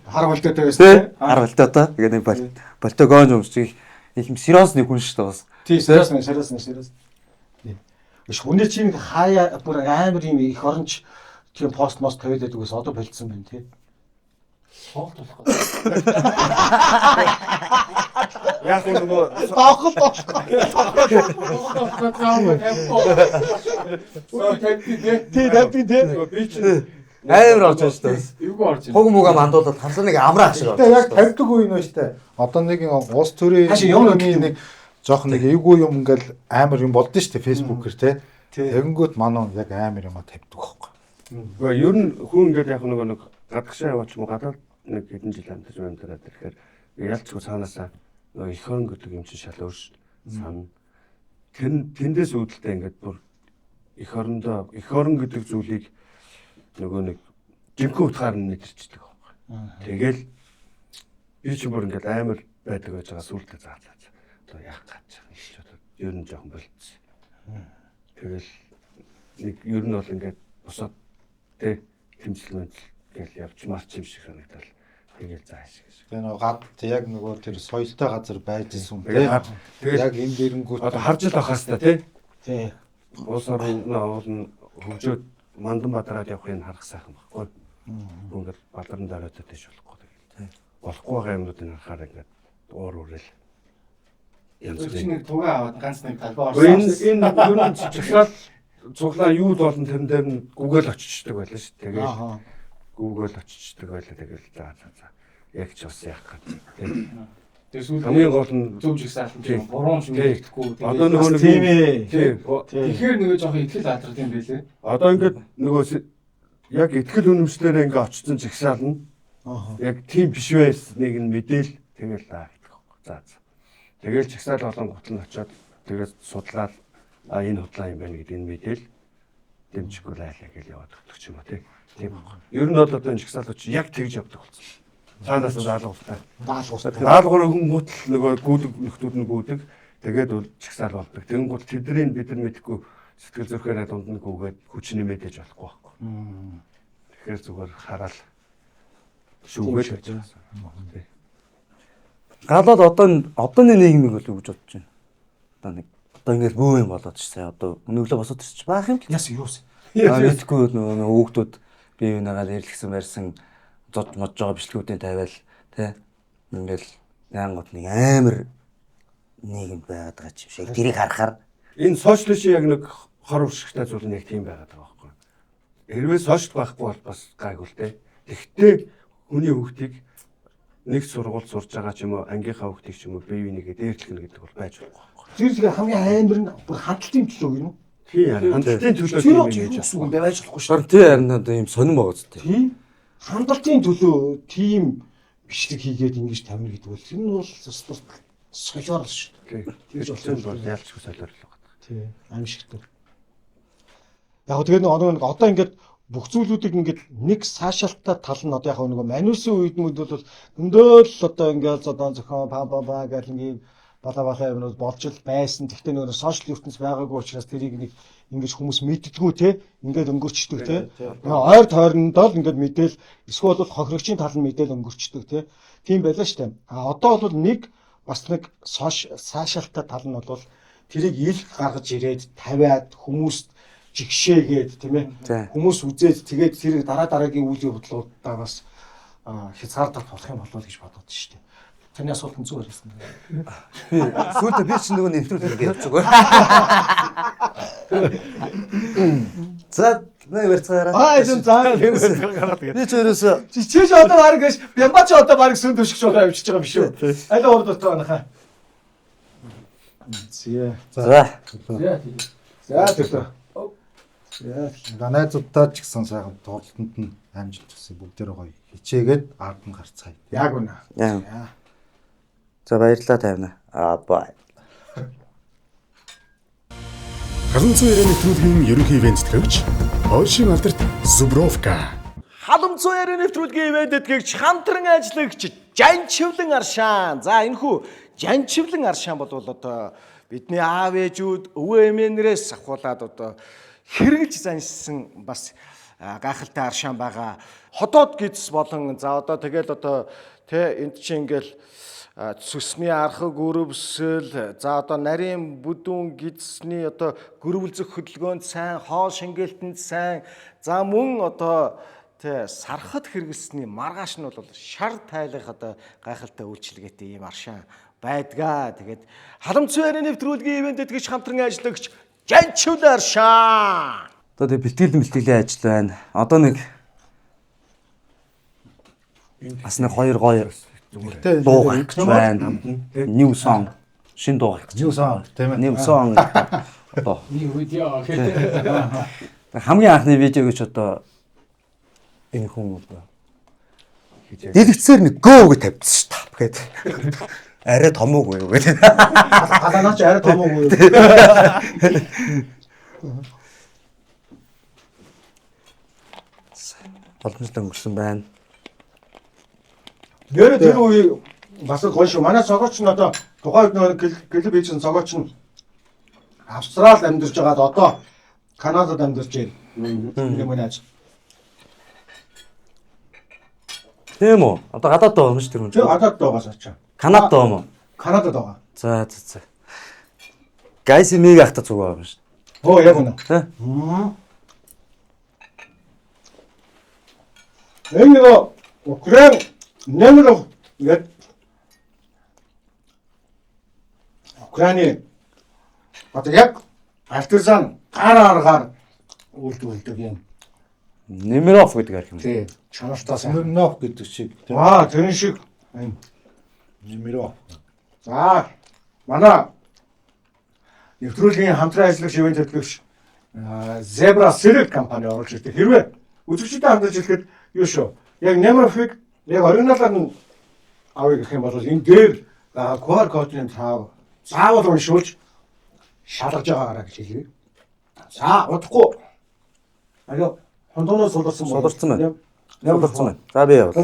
S1: Хар болтойтой байсан те.
S2: Хар болтойтой. Тэгээ нэг болтой гонж өмсчих их юм сериос нэг хүн шүү дээ бас.
S1: Тий, сериос нэг, сериос нэг, сериос. Биш хүнээ чи нэг хаяа бүр амар юм их оронч Тийм пост мост тавиад байдаг ус одоо болцсон байна тий.
S7: Тоглолт болох.
S4: Яг нөгөө
S1: Тоглолт болохгүй. Тий, тавьдیں۔ Тий.
S4: Нөгөө би чинь
S2: Амар орж байгаа шүү дээ.
S7: Эвгүй орж
S2: Хуг муга мандуулаад хамсаа нэг амраах шиг орж.
S5: Гэтэ яг тавьдаг үе нь байна шүү дээ. Одоо нэг улс төрийн
S1: Хаашаа юм
S5: юм нэг жоох нэг эвгүй юм ингээл амар юм болдсон шүү дээ Facebook-ээр те. Тэгэнгүүт манай яг амар юм а тавьдаг байхгүй.
S4: Гэхдээ ер нь хүн ингээд яг нөгөө нэг гадагшаа яваач юм уу гадаад нэг хэдэн жил амьдарч амьдраад ирэхээр ялцгүй цаанаасаа нөгөө эх орон гэдэг юм чинь шал өөр шүү дээ. Сан. Тэр нь тэндээс үүдэлтэй ингээд бүр эх орондоо эх орон гэдэг зүйлийг нөгөө нэг жинхэнэ утгаар нь мэдэрчдэг байхгүй. Тэгэл би ч бүр ингээд амар байдаг байж байгаа сүултээ заа заа. заа. Одоо яах гэж байгаа юм ч одоо ер нь жоохон болцсон. Тэгэл нэг ер нь бол ингээд босоод тэ тэмцэл мэнцэл гэл явчмаар ч юм шиг санагдал. Тэгэл заа шиг.
S5: Тэгээ нөгөө гад яг нөгөө тэр соёлтой газар байж исэн юм
S4: Тэгэл
S5: те.
S4: хар- тэгэл
S5: Яг энэ дэрэнгүүт
S4: одоо харж л авах хэвээр тий.
S1: Тий.
S4: Улс орон уул нь хөгжөөд мандан бадраад явахыг харах сайхан байхгүй. Хүн ингээд баларн даруйтай тийш болохгүй тэгэл. Болохгүй байгаа юмнуудыг харахаар ингээд уур үрэл. Янз
S7: Чи
S4: бүрийн.
S7: нэг тугаа аваад ганц нэг талбай
S4: Гэхдээ
S7: орсон.
S4: Энэ энэ ер нь жигсаал цуглаа юу болон тэрэн дээр нь Google очичдаг байлаа шүү дээ. Тэгэл
S1: Ааха.
S4: Google очичдаг байлаа. Тэгэл за за за. Яг ч бас яах гэдэг. Тий.
S7: Тэр сүүлд
S4: Хамгийн гол нь
S7: зөв жигсаал нь
S4: Тий.
S7: буруу юм
S4: Тий.
S7: шүлэгдэхгүй.
S4: Одоо нөгөө нэг
S1: Тийм ээ.
S4: Тий.
S7: Тэгэхээр нөгөө жоохон итгэл адрах юм байлээ.
S4: Одоо ингээд нөгөө яг итгэл үнэмшлээрээ ингээд очсон жигсаал нь
S1: Ааха.
S4: яг тийм биш байсныг нь мэдээл тэгэл аа гэдэг байхгүй. За за. Тэгэл жигсаал болон гутал нь очиод тэгээд судлаад а энэ худлаа юм байна гэдгийг нь мэдээл дэмжихгүй лайлаа гэж яваад өгдөг ч юм уу тий. Тийм байхгүй. Ер нь бол одоо энэ жигсаалууд чи яг тэгж явдаг болсон. Цаанаас нь даалгавартай.
S1: Даалгавартай.
S4: Даалгавар өгөнгүүт л нөгөө гүдэг нөхдүүд нь гүдэг. Тэгээд бол жигсаал болдог. Тэгэнгүүт тэднийг бид нар мэдэхгүй сэтгэл зүрхээрээ дунд нь гүгээд хүч нэмээд ээж болохгүй байхгүй. Тэгэхээр зүгээр хараал шүүгээл байж байгаа. Тий.
S2: Галаад одоо одооны нийгмийг бол юу гэж бодож байна? Одоо нэг одоо ингээл бөө юм болоод ч сая одоо өнөглөө босоод ирчих баах юм л.
S1: Яс юус.
S2: Аа мэдгүй нөгөө хүүхдүүд бие бинийгаа нэрлэгсэн барьсан зод модж байгаа бичлэгүүдийн тавиал тэ ингээл яангууд нэг амар нийгэм байгаад байгаа юм шиг тэрийг харахаар
S4: Энэ сошиал яг нэг хор уршигтай зүйл нь яг тийм байгаад байгаа байхгүй. Хэрвээ сошиал байхгүй бол бас гайгүй л те. Тэгтээ хүний хүүхдийг нэг сургууль сурж байгаа ч юм уу, ангийнхаа хүүхдийг ч юм уу бие бинийгээ дээрлэх нь гэдэг бол байж болохгүй байхгүй.
S1: Тэр зэрэг хамгийн амар нь бүр хандлтын төлөө гэнэ үү?
S4: Тийм хандлтын төлөө
S1: Тэр
S4: тийм
S1: юу
S4: юм хийж
S1: гэсэн үг юм бэ байж болохгүй шүү.
S2: харин тий харин одоо ийм сонирн байгаа зү
S1: Тийм. Хандлтын төлөө тийм бичлэг хийгээд ингэж тавина гэдэг бол тэр нь бол бас солиор л шүү.
S4: дээ.
S1: Тэгж
S4: Тэр
S1: болох
S4: бол ялчгүй солиор л байгаа.
S1: Тийм. Аимшигтай. Яг гоо тэгээд нэг одоо ингээд бүх зүйлүүдийг ингээд нэг саашаалтай тал нь одоо яг нөгөө манусын үед мөд бол өндөөл одоо ингээд зодон зохион па па па гэл ингээд бала бала юмнууд болж л байсан. Гэхдээ нөгөө сошиал ертөнц байгаагүй учраас тэрийг нэг ингэж хүмүүс мэддэггүй те ингээд өнгөрчдөг те. Нөгөө ойр тойрондоо л ингээд мэдээл эсвэл бол хохирогчийн тал нь мэдээл өнгөрчдөг те. Тийм байлаа штэ. А одоо бол нэг бас нэг саашаалтай тал нь бол тэрийг ил гаргаж ирээд тавиад хүмүүст жигшээгээд тийм ээ хүмүүс үзээд тэгээд тэр дараа дараагийн үйл явдлуудаа бас хязгаарлалт болох юм болов уу гэж бодоод шүү дээ. Таны асуулт нь зөв хариулсан байна.
S2: Би сүүлдээ би чинь нөгөө нэвтрүүлэг ингэ явж байгаа. За нэг барьцгаараа.
S1: Аа энэ за
S2: Би ч ерөөсөө
S1: чи ч одоо баг гэж Бямба ч одоо баг сүн төвшгч байгаа явчихж байгаа юм шүү. Аль урд дуртай байна хаа. Зэ.
S2: За.
S1: За төрлөө.
S5: За найзуудтай ч гэсэн сайхан тоглолтод нь амжилт хүсье бүгдээрээ гоё хичээгээд ард нь гарцгаая.
S1: Яг үнэ.
S2: Яа. За баярлалаа тайвна. Аа бай.
S6: Халан зүй яриа нэвтрүүлгийн ерөнхий ивент тэтгэгч Ойшин алдарт Зубровка.
S1: Халамцуу яриа нэвтрүүлгийн ивент тэтгэгч хамтран ажиллагч Жанчвлан Аршаан. За энэхүү Жанчвлан Аршаан бол одоо бидний аав ээжүүд өвөө эмээнрээс ахуулаад одоо хэрэгж заншсан бас Гайхалтай аршаан байгаа. Ходоод гидс болон за одоо тэгэл одоо тэ энд чинь ингээл цөсний архаг өрөвсөл, за одоо нарийн бүдүүн гидсний одоо гөрвөлзөх хөдөлгөөнд сайн, хоол шингээлтэнд сайн, за мөн одоо тэ сархад хэрэглэсний маргааш нь бол шар тайлах одоо гайхалтай үйлчилгээтэй ийм аршаан байдгаа. Тэгээд Халамцсан ярианы нэвтрүүлгийн ивент тэтгэж хамтран ажиллагч Жанчул аршаан.
S2: Одоо тэг бэлтгэл мэлтгэлийн ажил байна. Одоо нэг бас нэг хоёр гоё дуу гарах гэж байна. New song. Шинэ дуу гарах гэж.
S5: New song тийм ээ.
S2: New song. Одоо
S7: New video гэдэг.
S2: хамгийн анхны видео гэж одоо энэ хүн одоо дэлгэцээр нэг go гэж тавьчихсан шүү дээ. Гэт арай томоогүй юу гэдэг.
S1: Халаанаач арай томоогүй юу.
S2: Боломжтой өнгөрсөн байна.
S1: Нэрээ тэр үе бас л гоё шүү. Манай цогооч нь одоо тухайн үед нөгөө клип хийсэн цогооч нь Австралид амьдарч байгаад одоо Канадад амьдарч байна. Нэг мөн аж.
S2: Тийм үү? Одоо гадаад байгаа юм шүү тэр хүн.
S1: Тэр гадаад байгаас очив.
S2: Канадад байгаа юм уу?
S1: Канадад байгаа.
S2: За за за. Гайс миг ахта зүг байгаа юм шүү.
S1: Оо яг үнэ.
S2: Тэ?
S1: Энэ нөгөө Украин Немиров гэдэг Украины одоо яг альтерзан гар аргаар үйлдвэрлэдэг юм.
S2: Немиров гэдэг арх юм.
S1: Тий, чанартай сайн.
S5: Смирнов гэдэг шиг тийм.
S1: Аа, тэрэн шиг.
S5: Немиров.
S1: За, манай нэвтрүүлгийн хамтран ажиллагч ивент хөтлөгч Zebra Cereal компани оруулж ирдэг. Хэрвээ үзэгчдэд хандаж ирэхэд юу шүү. Яг Nemrov-ыг яг оригиналаар нь авъя гэх юм бол энэ дээр QR кодын тав заавал уншуулж шалгаж байгаагаараа гэж хэлье. За, удахгүй. Аюу, хондоноос суларсан байна.
S2: Суларсан байна. Суларсан байна. За би явал.
S1: Би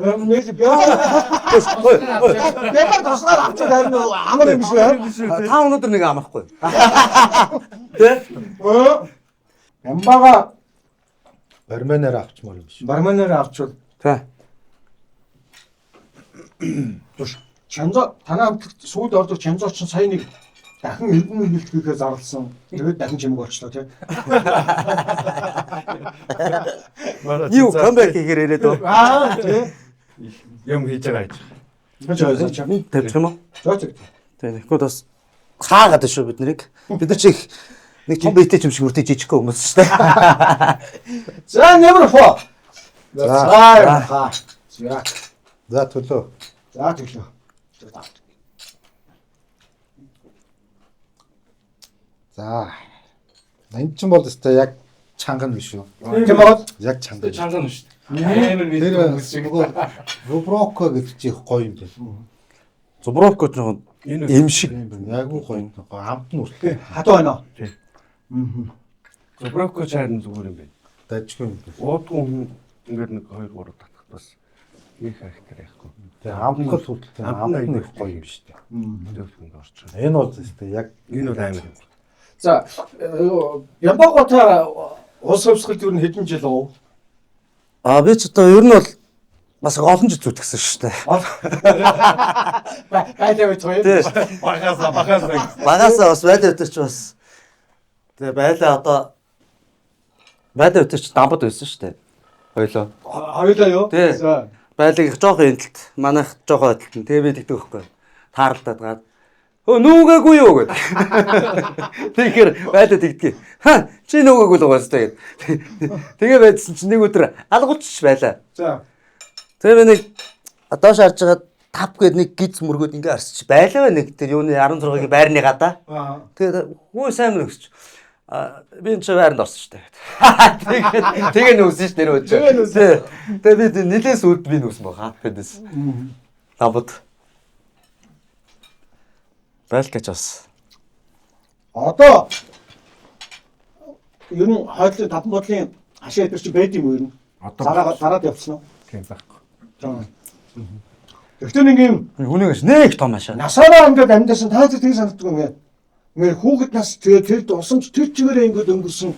S1: нэг би Бэбэр тосноор авчих харин амар юм шүү.
S2: Та өнөөдөр нэг амархгүй. Тэ?
S1: Ямбага
S5: Барманаар авчмаар юм шүү.
S1: барманаар авчвал
S2: Тэ.
S1: туш чанзо танаа амтлагт сүйд ордог чанзо чинь сая нэг дахин эргэн бэлтгэхээр зарласан. Тэгээд дахин чимэг болчлоо тий.
S2: Юу comeback хийхээр ирээд үү?
S1: Аа тий.
S4: Юм хийж байгаа гэж.
S2: Тавьчих юм уу?
S1: Зөө зөө.
S2: Тэ тэгэхгүй бас хаагаад шүү бид нарыг. Бид нар чи их нэг том биетэй юм шиг үртэй жижигхэн хүмүүс шүү дээ.
S1: За number 4. За. За.
S5: За төлөө.
S1: За тэглээ.
S5: За. Энэ чинь бол өстой яг чанга нь биш үү?
S1: Тийм байгаа.
S5: Яг чанга.
S7: Чанга нь шүү дээ. Амар
S5: Тэр
S7: мэддэг хүмүүс шиг.
S5: нөгөө Зуброко гэдэг чинь их гоё юм байна.
S2: Зубровко ч нэг эм шиг.
S5: Тийм байна. Айгүй гоё юм. Гоё амт нь хүртэл
S1: Хатуу байна уу?
S4: Зубровко чайр нь зүгээр юм байна.
S5: дажгүй юм байна.
S4: Уудгүй хүн ингээд нэг 2 3 татах бас их хайхтар яахгүй.
S5: Тэгээ амтгал хүртэл амт нь их гоё юм шүү дээ.
S4: Зөвхөн орж байгаа.
S5: Энэ бол өстой яг
S4: Энэ бол амар юм.
S1: За Ямбагота улс хувьсгалд юу хэдэн жил уу?
S2: А би ч одоо ер нь бол бас олон жил зүтгэсэн шүү дээ.
S1: Байлаа байж байгаа юм.
S2: Тий.
S8: Багасаа багасаа.
S2: Багасаа бас байлаа өтер ч бас тэгээ байлаа одоо байлаа өтер ч дамбад байсан шүү дээ. Хоёлоо.
S1: Хоёулаа юу?
S2: Тий.
S1: За.
S2: Байлыг их жоохон энэлт, манайх жоохон хөдөлтөн. Тэгээ би тэгдэг байхгүй. Тааралдаад гаад. Өө нүгээгүй юу гэд. Тэгэхээр байлаа тэгдэг. Ха чи нүгээгүй л байгаа сте гэд. Тэгээ байдсан чи нэг өдөр алгуулчих байлаа.
S1: За.
S2: Тэгээ би нэг доош харж байгаа тав гээд нэг гиз мөргөөд ингээ арсч байлаа нэг тэр юуны 16-гийн байрны гадаа.
S1: Аа.
S2: Тэгээд хүү сайн мөн өгч. А би энэ ч байранд орсон шүү дээ. Тэгээд тэгээ нүүсэн шүү нэр өчөө. Тэгээ би нилээс үд би нүүсэн баха. Тэдэс. Лабд. Байлкач бас.
S1: Одоо ер нь хойдлын таван бодлын хашаа өдр чи байд юм уу ер нь?
S4: Одоо
S1: Зараа зараад явцсан уу?
S4: тийм байхгүй.
S1: За. Гэхдээ нэг юм
S2: Хүнийг нэг том хашаа.
S1: насаараа ингээд амьдсан та тэр тийг санагддаг юм. Ингээд хүүхэд нас тэгээ тэр дусамж тэр чигээрээ ингээд өнгөрсөн.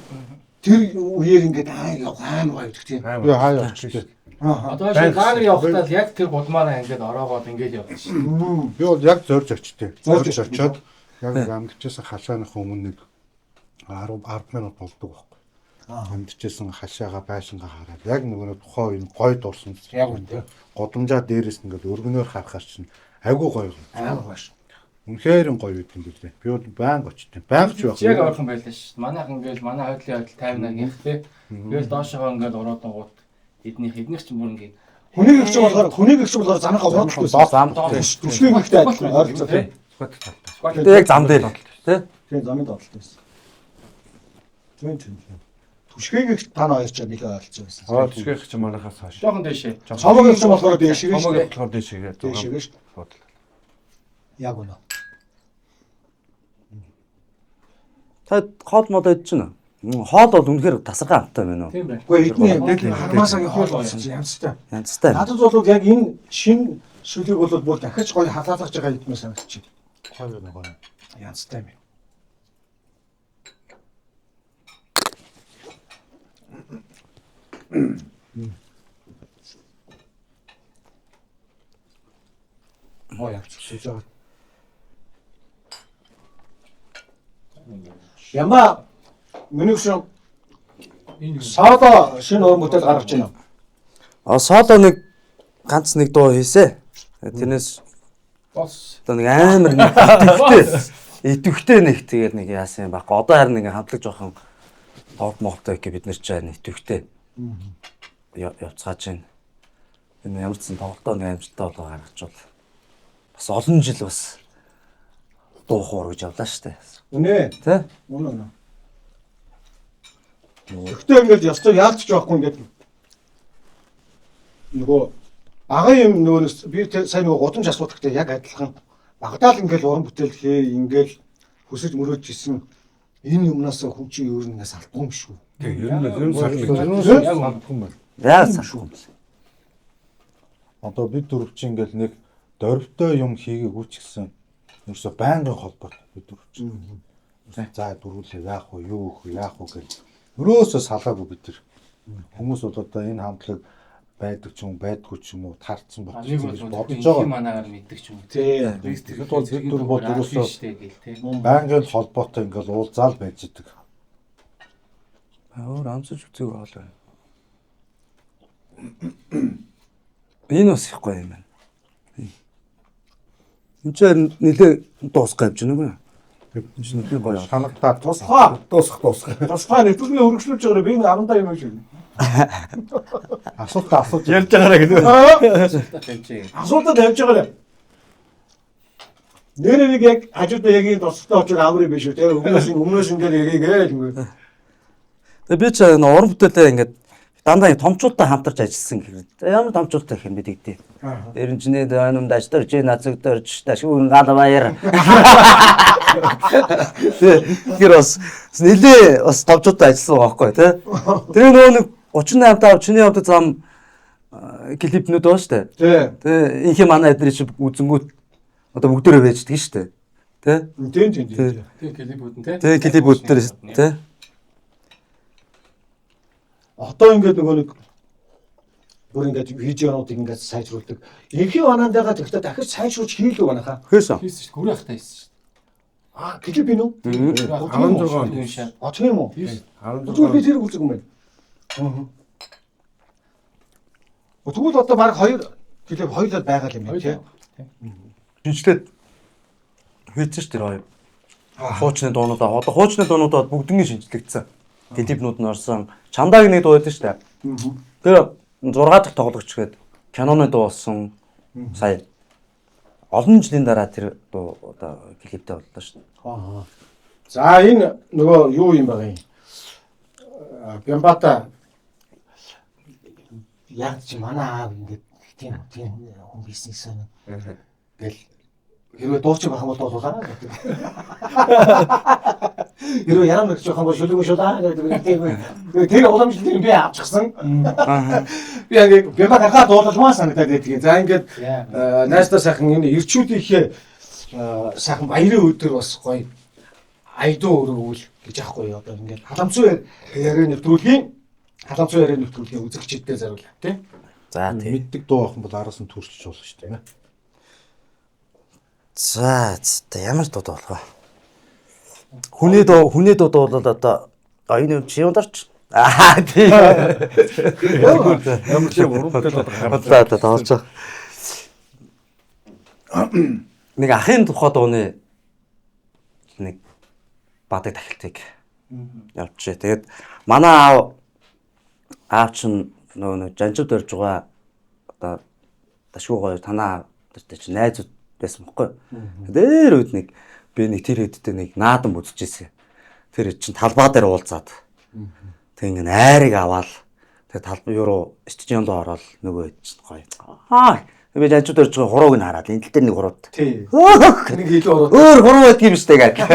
S1: Тэр үеэр ингээд аа явах амар гоё гэдэг тийм.
S5: Би хаяа очих.
S7: Одоо шиг лагер явахдаа л яг тэр гудмаараа ингээд ороогоод ингээд явдаг шүү.
S5: Би бол яг зорж очтээ.
S1: Зорж
S5: Зорж очиод яг амьдчээсэн халааных өмнө нэг 10 10 минут болдог байхгүй. Амьдчээсэн хашаага байшингаа хараад яг нөгөө нэг тухайн үеийн гой дурсан.
S1: Яг үнэ.
S5: Годамжаа дээрээс нь ингээд өргөнөөр харахаар чинь айгүй гоё.
S1: Амар гоё шүү.
S5: Үнэхээр гоё үйт юм билээ. Би бол байнга очтیں۔ Байнга ч байх.
S7: Яг ойрхон байлаа шүү. Манайх ингээд манай хойдлын хойдол 58-ийнх тий. Тэгэл доошогоо ингээд ороодонгууд эднийх чинь бүр ингээд
S1: Хүнийг их болохоор хүнийг их болохоор замынхаа уруудахгүй.
S2: Зам.
S1: Түшгийг ихтэй адилхан ойролцоо тийм.
S2: Гэтэ яг зам дээр тий.
S1: Тийм замын доотлолт байсан. Тийм тийм. Түшгийг их та нар хоёр ч нэлээд ойролцоо байсан.
S4: Аа түшгэх чи манайхаас хойш.
S7: жоохон дээшээ.
S1: Цомог их болохоор дээшээ шүү
S4: Цомог
S1: дээ.
S4: болохоор дээшээ.
S1: Дээшээ шүү.
S4: Бодлоо.
S1: Яг үнэ.
S2: Та хоол мод идэж байна уу? Хоол бол үнэхээр тасархай амттай байна уу?
S7: Тийм байна.
S1: Гэхдээ эдний хармасагийн хоол болсон чинь янзтай.
S2: Янзтай.
S1: Надад бол яг энэ шин сүлийг бол бүр дахиж гоё халаалгаж байгаа юм санагдчих.
S5: Гоё байна гоё.
S1: Янзтай юм. Оо яг сүж байгаа. Яма миний шин соло шинэ уран бүтээл гаргаж байна.
S2: А соло нэг ганц нэг дуу хийсэ. Тэрнээс
S7: Бос.
S2: одоо нэг амар нэг идэвхтэй нэг тэгээд нэг яасан юм байхгүй. Одоо харин нэг хамтлаг жоохон тоглолт молтой гэх бид нар ч аа идэвхтэй явцгааж байна. Энэ ямар ч сан тоглолтоо нэг амжилттай болоо гаргачвал бас олон жил бас дуу хуур гэж явлаа штэ.
S1: Үнэ.
S2: Тэ?
S1: Үнэ үнэ. Гэхдээ ингээд ёстой яалч жоохгүй ингээд нөгөө багын юм нөгөөс би сайн нөгөө гудамж асуудагтай яг адилхан багадаа л ингээд уран бүтээл хээ ингээд хүсэж мөрөөдж исэн энэ юмнаас хүн чинь ер нь ингээс алдгүй юм шүү.
S4: Тийм ер нь ер нь сална.
S5: Яг алдах юм байна.
S2: Яа салахгүй юм бэ?
S5: Одоо бид дөрөв чинь ингээл нэг дөрвтэй юм хийгээгүй ч гэсэн ерөөсө байнгын холбоотой бид дөрөв чинь. За дөрвөлээ яах вэ, юу өгөх вэ, яах вэ гэл ерөөсө салаагүй бид тэр. Хүмүүс бол одоо энэ хамтлаг байдаг ч юм байдгүй ч юм уу таарцсан
S7: А, Нэг
S5: ботсон гэж
S7: бол
S5: бодож
S7: бодож
S5: байгаа.
S7: манаагаар мэддэг ч юм уу
S1: Тий.
S5: Тэгэхэд бол бид дөрөв бол ерөөсөө
S7: гэл тий.
S5: байнгын холбоотой ингээл уулзаал байж идэг.
S2: Өөр амсаж үзег хоол байна. Энэ бас их гоё юм байна. Энд чинь нэлээ дуусгай явж байна үгүй юу? Энэ чинь нэлээ гоё.
S5: Санагдаад
S1: Тусгай.
S5: дуусах дуусах.
S1: Тусгай нэвтрүүлгийн өргөжлүүлж байгаа би энэ 10 юм шиг.
S5: Асуултаа асууж
S4: Ярьж байгаараа гэдэг.
S7: Тавьжээ.
S1: Асуултаа тавьж байгаа юм. Нэр нэг яг хажуудаа яг энэ тусгай очиж амар юм биш үү те өмнөөс ингээд эргээгээл ингээд
S2: Тэгээ би ч энэ уран бүтээлээ ингээд дандаа юм томчуудтай хамтарч ажилласан гэхээр ямар томчуудтай гэх юм би тэгдээ. Эренжнээ дайнам дажтар чи нацагдорч дашгүй гал баяр. Тэгэхээр бас нэлээ бас томчуудтай ажилласан байгаа байхгүй тий. Тэр нөгөө нэг 38 тав чиний явдаг зам клипнүүд байгаа шүү дээ.
S1: Тий.
S2: Тэ инхи манай эдний чи үзэнгүүт одоо бүгдээрээ байждаг шүү дээ. Тэ?
S1: Тийм тийм тийм.
S7: Тий клипүүд нь тий.
S2: Тэ клипүүд дээр тэ.
S1: Одоо ингээд нөгөө нэг бүр ингээд видеонуудыг ингээд сайжруулдаг. Инхи манандайгаа тэгтээ дахиж сайжруулж хийлүү манайхаа.
S2: Хийсэн.
S7: Хийсэн шүү дээ. Гүрэн ахтай хийсэн шүү
S1: Аа клип ин үү?
S7: дээ.
S4: 16 он.
S7: юм шат.
S1: А тийм үү?
S4: 16
S1: Тэгвэл би тэр үзэг юм байна. Аа. Тэгвэл одоо баг хоёр клип хоёулаа байгаа юм байна тий.
S2: Шинжлээд хийсэн шүү дээ хоёр. Хуучны дуунуудаа одоо хуучны дуунуудаа бүгднийг шинжлэгдсэн. Клипнүүд нь орсон. Чандааг нэг дуу байдаг шүү дээ. Тэр 6 дахь тоглогч гээд киноны дуу болсон. Сая олон жилийн дараа тэр дуу одоо клиптэй боллоо шүү дээ.
S1: Аа. За энэ нөгөө юу юм байгаа юм? Бямбата яг чи манай аав ингээд тийм тийм хүн бизнес юм. Гэл хэрвээ дуучин байх юм бол дуулуулаа гэдэг. Хэрвээ ярам нэгч байх юм бол шүлэг шулаа гэдэг тийм. Тэр уламжлалтыг би авчихсан. Би ингээд бямба гаргаад дуулалмаа санагдаад байдгийг. За ингээд найздаа сайхан энэ ирчүүдийнхээ сайхан баярын өдөр бас гоё айдуу өргөвөл гэж аахгүй юу? Одоо ингээд халамцуу яриа нэвтрүүлгийн үзэгчдэд зориулаа тий.
S2: За тий.
S5: Мэддэг дуу ах юм бол араас нь төрчж болно шүү дээ.
S2: За ямар дуу болох вэ? Хүний дуу бол одоо оюун юм чи юундарч аа тий.
S4: Ямар ч юм урамтай л
S2: гаргалаа одоо тоолж байгаа. Нэг ахын тухай дууны нэг бадаг тахилтыг явуулжээ. Тэгээд манай аав чинь нөгөө жанжид орж байгаа одоо дашгүй гоё танаа тэртэй чинь найзууд байсан бохгүй. Дээр үед нэг би нэг тэр хэдтэй нэг наадам үзчихсэн. Тэр чинь талбай дээр уулзаад. Тэг ингэ найрыг аваал. Тэг талбай юу стадион руу ороод нөгөө хэд чинь гоё. Аа би жанжид орж байгаа хурууг нь хараад энэ тал дээр нэг хурууд.
S1: Тий. Нэг илүү хурууд.
S2: Өөр хуруу байдаг юм штэ гэдэг.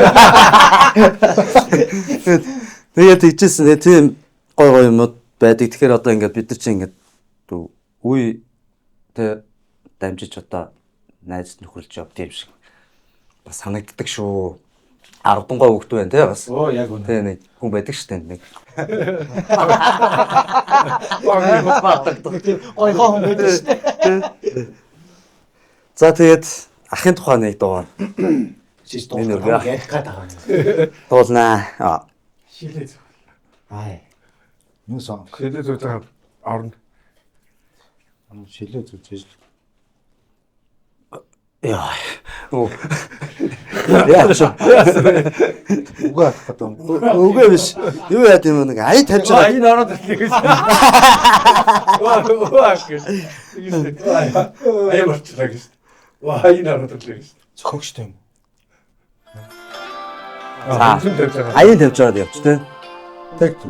S2: Тэгээд тэгжсэн. Тийм гой гой юмуд байдаг. Тэгэхээр одоо ингээд бид нар чинь ингээд үе тэ дамжиж одоо найз нөхөрлж явд юм шиг бас санагддаг шүү. 10 дунгой хүүхэд байна те бас.
S1: Оо яг үнэ.
S2: Тэ нэг хүн байдаг шүү дээ нэг.
S1: Гойхоо хүн байдаг шүү дээ.
S2: За тэгээд ахын тухай нэг дуу.
S1: Шиш дуу. Ярих гээд байгаа юм.
S2: Дуулнаа.
S4: Шилээ зүг.
S1: Аа.
S5: Юу сон?
S4: Шилээ зүг байгаа орно.
S5: Шилээ зүг зэж.
S2: Яа. Оо. Яа шүү.
S5: Үгүй авах гэдэг юм.
S2: Үгүй биш. Юу яа гэм нэг ая тавьж байгаа.
S4: Энэ ороод ирлээ гэж. Ваа гэж. Ая болчихлоо гэж. Ваа энэ ороод ирлээ гэж.
S5: Зөхөгчтэй юм.
S2: За. Аян тавьж байгаад явчих те.
S5: Тэг.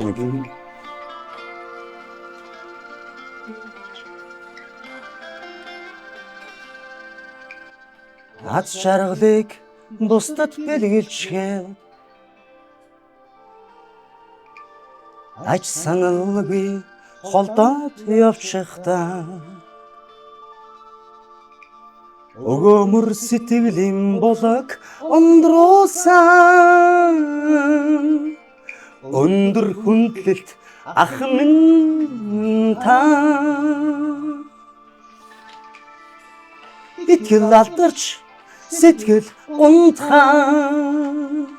S2: Аз жаргалыг бусдад бэлгэлжхээ аж саналгүй холдоод явчихдаа өгөөмөр сэтгэлийн булаг өндөрөөсөн өндөр хүндлэлт ах минь та итгэл алдарч сэтгэл гунтхан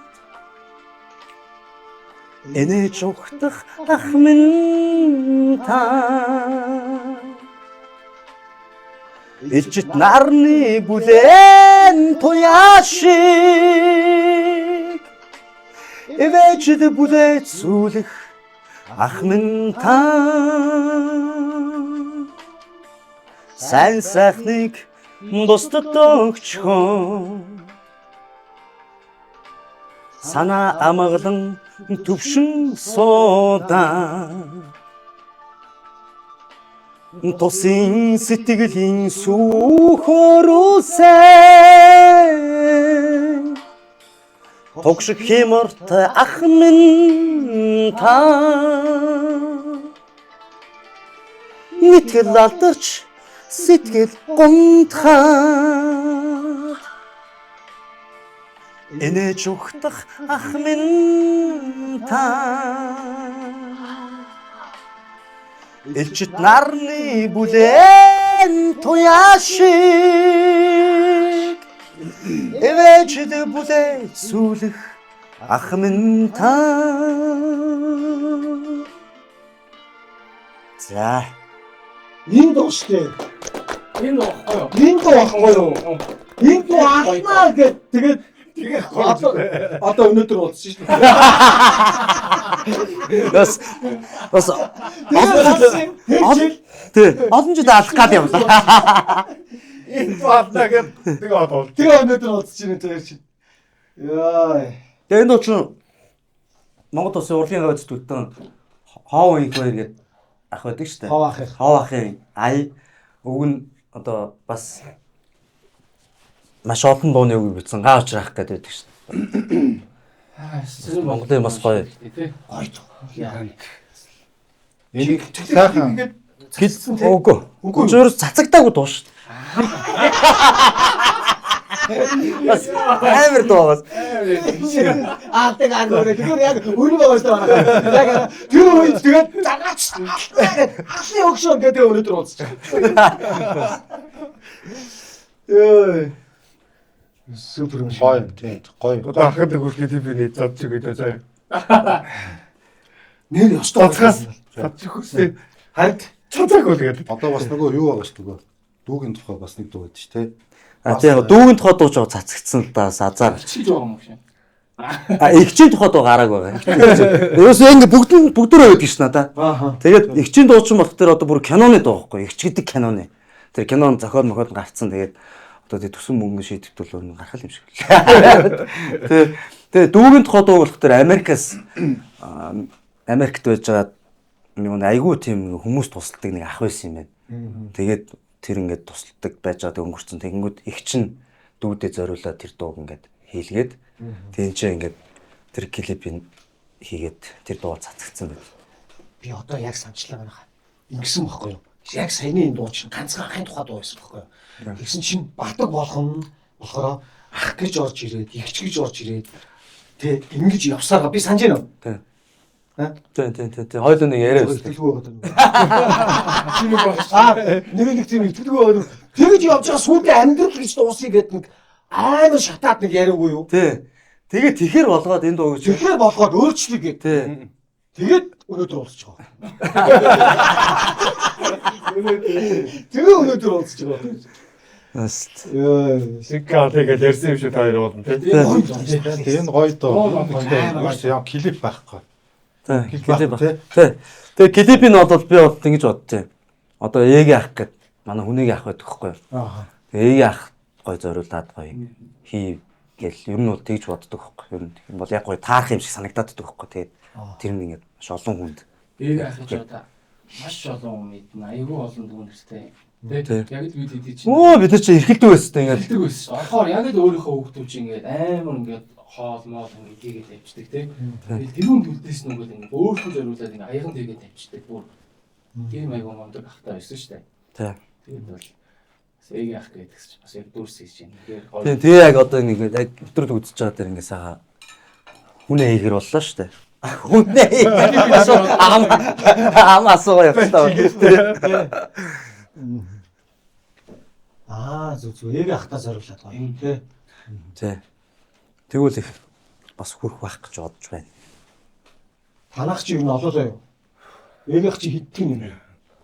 S2: энэж ухтах ах минь та илчит нарны бүлээн туяа шиг эвэжд бүлээцүүлэх ах минь та сайн сайхныг бусдад өгчхөн санаа амгалан төвшин суудан тусын сэтгэлийн сүүхөрөөсэй тугшиг хэморт ах минь та итгэл алдарч сэтгэл гунтхаад энэж ухтах ах минь та элчит нарны бүлээн туяа шиг эвэжд бүлээцүүлэх ах минь та. За
S1: энэ дуу шүү дээ.
S7: Энэ дуу байхгүй юу?
S1: Энэ дуу байхгүй юу? Энэ дуу алнаа гэд тэгээд одоо өнөөдөр уулзсан шүү дээ.
S2: Бас бас олон жил алах гад явлаа.
S4: Энэ дуу алнаа гэд тэгээ одоо.
S1: Тэгээ өнөөдөр уулзсан юм тэр чинь. Яа.
S2: Тэгээ энэ дуу чинь Монгол улсын урлагийн гавь зүтгтэн Хов инх хоёр гэдэг ах байдаг шүү дээ.
S1: Хов ах.
S2: Хов ахын ая өг нь одоо бас маш олон дууны үгийг бичсэн гаа учраах гэдэг байдаг шүү дээ. Монголын бас гоё.
S1: Гоё дуу.
S5: Энийг сайхан
S2: хэлсэн тий. Үгүй. Үгүй. Зөвхөн цацагдаагүй дуу шүү дээ. Бас амар дуу бас.
S1: Алдаг аг өрөө. Тэгэхээр яг үнэн байгаа шүү дээ. Яг тэр үед тэгээд загаач ална гэдэг алны өгшөө гэдэг өнөөдөр уулзчих. Йой. Супер юм шиг.
S5: Гоё юм тий. Гоё.
S4: Одоо ахад хүрхий би зодч өгöd заяа.
S1: Нэр ёстой
S4: Цацгаас зодч өгсөн.
S1: Харин
S4: Цацаг үл гэдэг.
S5: Одоо бас нөгөө юу байгаа шүү дээ. Дүүгийн тухай бас нэг дуу байдаг шүү тий.
S2: А тийм дүүгийн тухай дуу жоо цацгдсан л да бас азар.
S7: Чиж байгаа юм шиг.
S2: А эгчийн тухай дуу гарааг байгаа. Ерөөсөө ингэ бүгд нь бүгдөө байдаг ш надаа. Тэгээд эгчийн дуу чинь болох тэр одоо бүр киноны дуу байхгүй эгч гэдэг киноны. Тэр кинон зохиол мохиол нь гарцсан тэгээд одоо тэр төсөн мөнгө шийдэгдвэл өөр нь гарах юм шиг л. Тэгээд дүүгийн тухай дуу болох тэр Америкаас Америкт байж байгаа нэг айгүй тийм хүмүүс тусалдаг нэг ах байсан юм байна. Тэгээд тэр ингээд тусалдаг байж байгаа өнгөрцөн тэгэнгүүт эгч нь дүүдээ зориулаад тэр дууг ингээд хийлгээд тийм ч ингээд тэр клипийг хийгээд тэр дуу цацгдсан байт.
S1: Би одоо яг санчлаа байна. Ингэсэн бохгүй юу? Яг саяны энэ дуу чинь ганцхан ахын тухай дуу байсан бохгүй юу? Тэгсэн чинь Батаг болгон болохоор ах гэж орж ирээд, эгч гэж орж ирээд тэ ингэж явсараа би санаж байна уу?
S2: Тий. Тий, тий, тий, тий. Хоёулаа нэг яриа байсан.
S1: Итгэлгүй байгаа даа. Аа, нэг тийм итгэлгүй байгаа. Тэгэж явж байгаа сүйдээ амьдрал гэж дуусъя гэд нэг амар шатаад нэг яриагүй юу?
S2: Тий. Тэгээ тэгэхэр болгоод энэ дууг чи
S1: Тэгэхээр болгоод өөрчлөе гэд.
S2: Тий.
S1: Тэгээд өнөөдөр уулзчих байгаа. Тэгээ өнөөдөр уулзчих байгаа.
S2: Бас
S1: Йоо.
S4: Синкалыг л ярьсан юм шиг та хоёр уулна тий.
S5: Тий, энэ гоё дуу. Гэхдээ яа клип байхгүй.
S2: Тий.
S5: Клип
S2: Клип
S5: байхгүй,
S2: тий. Тэгээ клипийг нь бол би бол ингэж боддیں۔ Одоо ээгийн ах гэд манай хүнийг ах байдаг хгүй юу?
S1: Аа.
S2: Тэгээ ээгийн ах гой зориулаад гоё хий гэл ер нь бол тэгж боддог байхгүй юу? Ер нь тийм бол яг гоё таарах юм шиг санагдаад байдаг байхгүй юу? Тэгээд тэр нь ингээд маш олон хүнд
S7: Ээг ах гэж одоо маш олон хүн мэднэ. Айгүй олон дүү нэртэй. Тэ яг л бид хэдий чинь
S2: Өө бид нар чи эрхэлдэг байсан ингээд
S7: хэлдэг байсан шүү. Орохоор яг л өөрийнхөө хүүхдүүд чинь ингээд амар ингээд хоол моол ингээд хийгээд тавьчихдаг тий. Тэгэл тэр хүн төлдөөс нүгэл ингээд өөрхөн зориулаад ингээд аяган хийгээд тавьчихдаг бүр. Тийм айгүй мундаг ахтай байсан шүү дээ.
S2: Тий.
S7: Тэгээд бол бас ээг ах гэдэг чинь бас яг дүрс хийж байна. Тэгэхээр гоё.
S2: Тийм тэгээ яг одоо нэг яг нэвтрүүлэг үзэж байгаа тэр ингээд сайхан хүнээ хийхэр боллоо шүү дээ. Хүнээ хийхэр ам ам асуугаа явчихлаа.
S1: Аа зүг зүг ээг ахтаа зориулаад гоё тий.
S2: Тий. Тэгвэл их бас хүрх байх гэж бодож байна.
S1: Танах чи юу н олоолаа юу? Ээг ах чи хэдхэн юм бэ?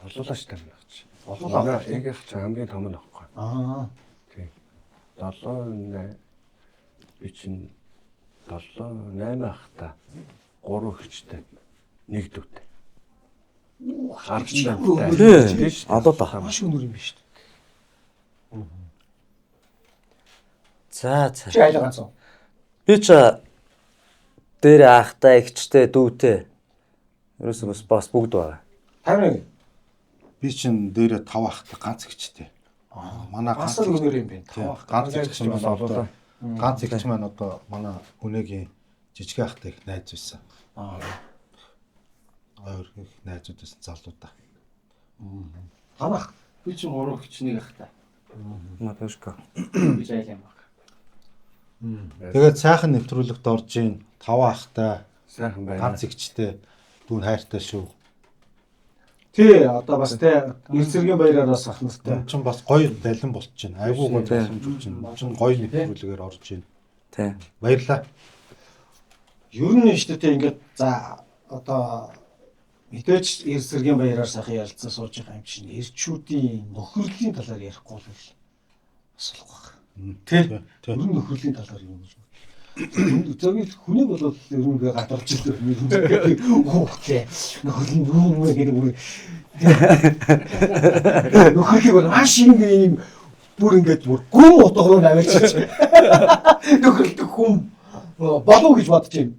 S4: Олуулаа шүү дээ манайх чи.
S1: Олуулаа.
S4: Манай эгийнх чи хамгийн том нь аахгүй.
S1: Аа.
S4: Тий. 7 8 би чинь 7 8 ахта 3 эгчтэй нэг дүүтэй. Харж байна.
S2: Тий. Олуулаа.
S1: Маш өнөр юм биш үү?
S2: За за.
S1: Чи айлаа ганц уу?
S2: Би ч дээр ахтай, эгчтэй, дүүтэй. Ерөөсөө бас бас бүгд байгаа.
S1: 51.
S5: Би чинь дээрээ 5 ахтай ганц эгчтэй. Манай
S1: Бас
S5: ганц
S1: л өнөр юм байна.
S5: Тий,
S1: Тав ах.
S5: ганц эгч маань
S4: олуулаа.
S5: одоо ганц эгч маань одоо манай хүнээгийн жижиг ахтай их найз байсан.
S1: Аа.
S5: Ойр их найзууд байсан залуудаа.
S1: Танах
S7: Би чинь 3 эгч нэг ахтай.
S2: Матушка.
S7: Би жайл юм баг.
S5: Тэгээд сайхан нэвтрүүлэгт орж ийн 5 ахтай
S4: Сайхан байна.
S5: ганц эгчтэй дүүн хайртай шүү.
S1: Тий, одоо бас тий Эрт цэргийн баяраар бас ах нартай.
S5: Энэ чинь бас гоё далин болчих чинь. Айгуу гоё боломж болж чинь. Энэ чинь гоё нэвтрүүлгээр орж ийн.
S2: Тий.
S5: Баярлаа.
S1: Ер нь шүү дээ ингээд за одоо мэдээж Эрт цэргийн баяраар сайхан ярилцсан сууж байгаа юм чинь эрчүүдийн нөхөрлийн талаар ярихгүй бол бас болох байх. Тий.
S5: Тий.
S1: Ер нь нөхөрлийн талаар юм гэж. Зөвхөн хүнийг бол ер нь ингээ гадарч ирдэг юм хүүхдээ нөхөрлийн юу юм бэ гэдэг бүр нөхөрлийг бол маш ингээ юм бүр ингээд бүр гүн утга руу аваачиж нөхөрлөдөг хүн болов гэж бодож байна.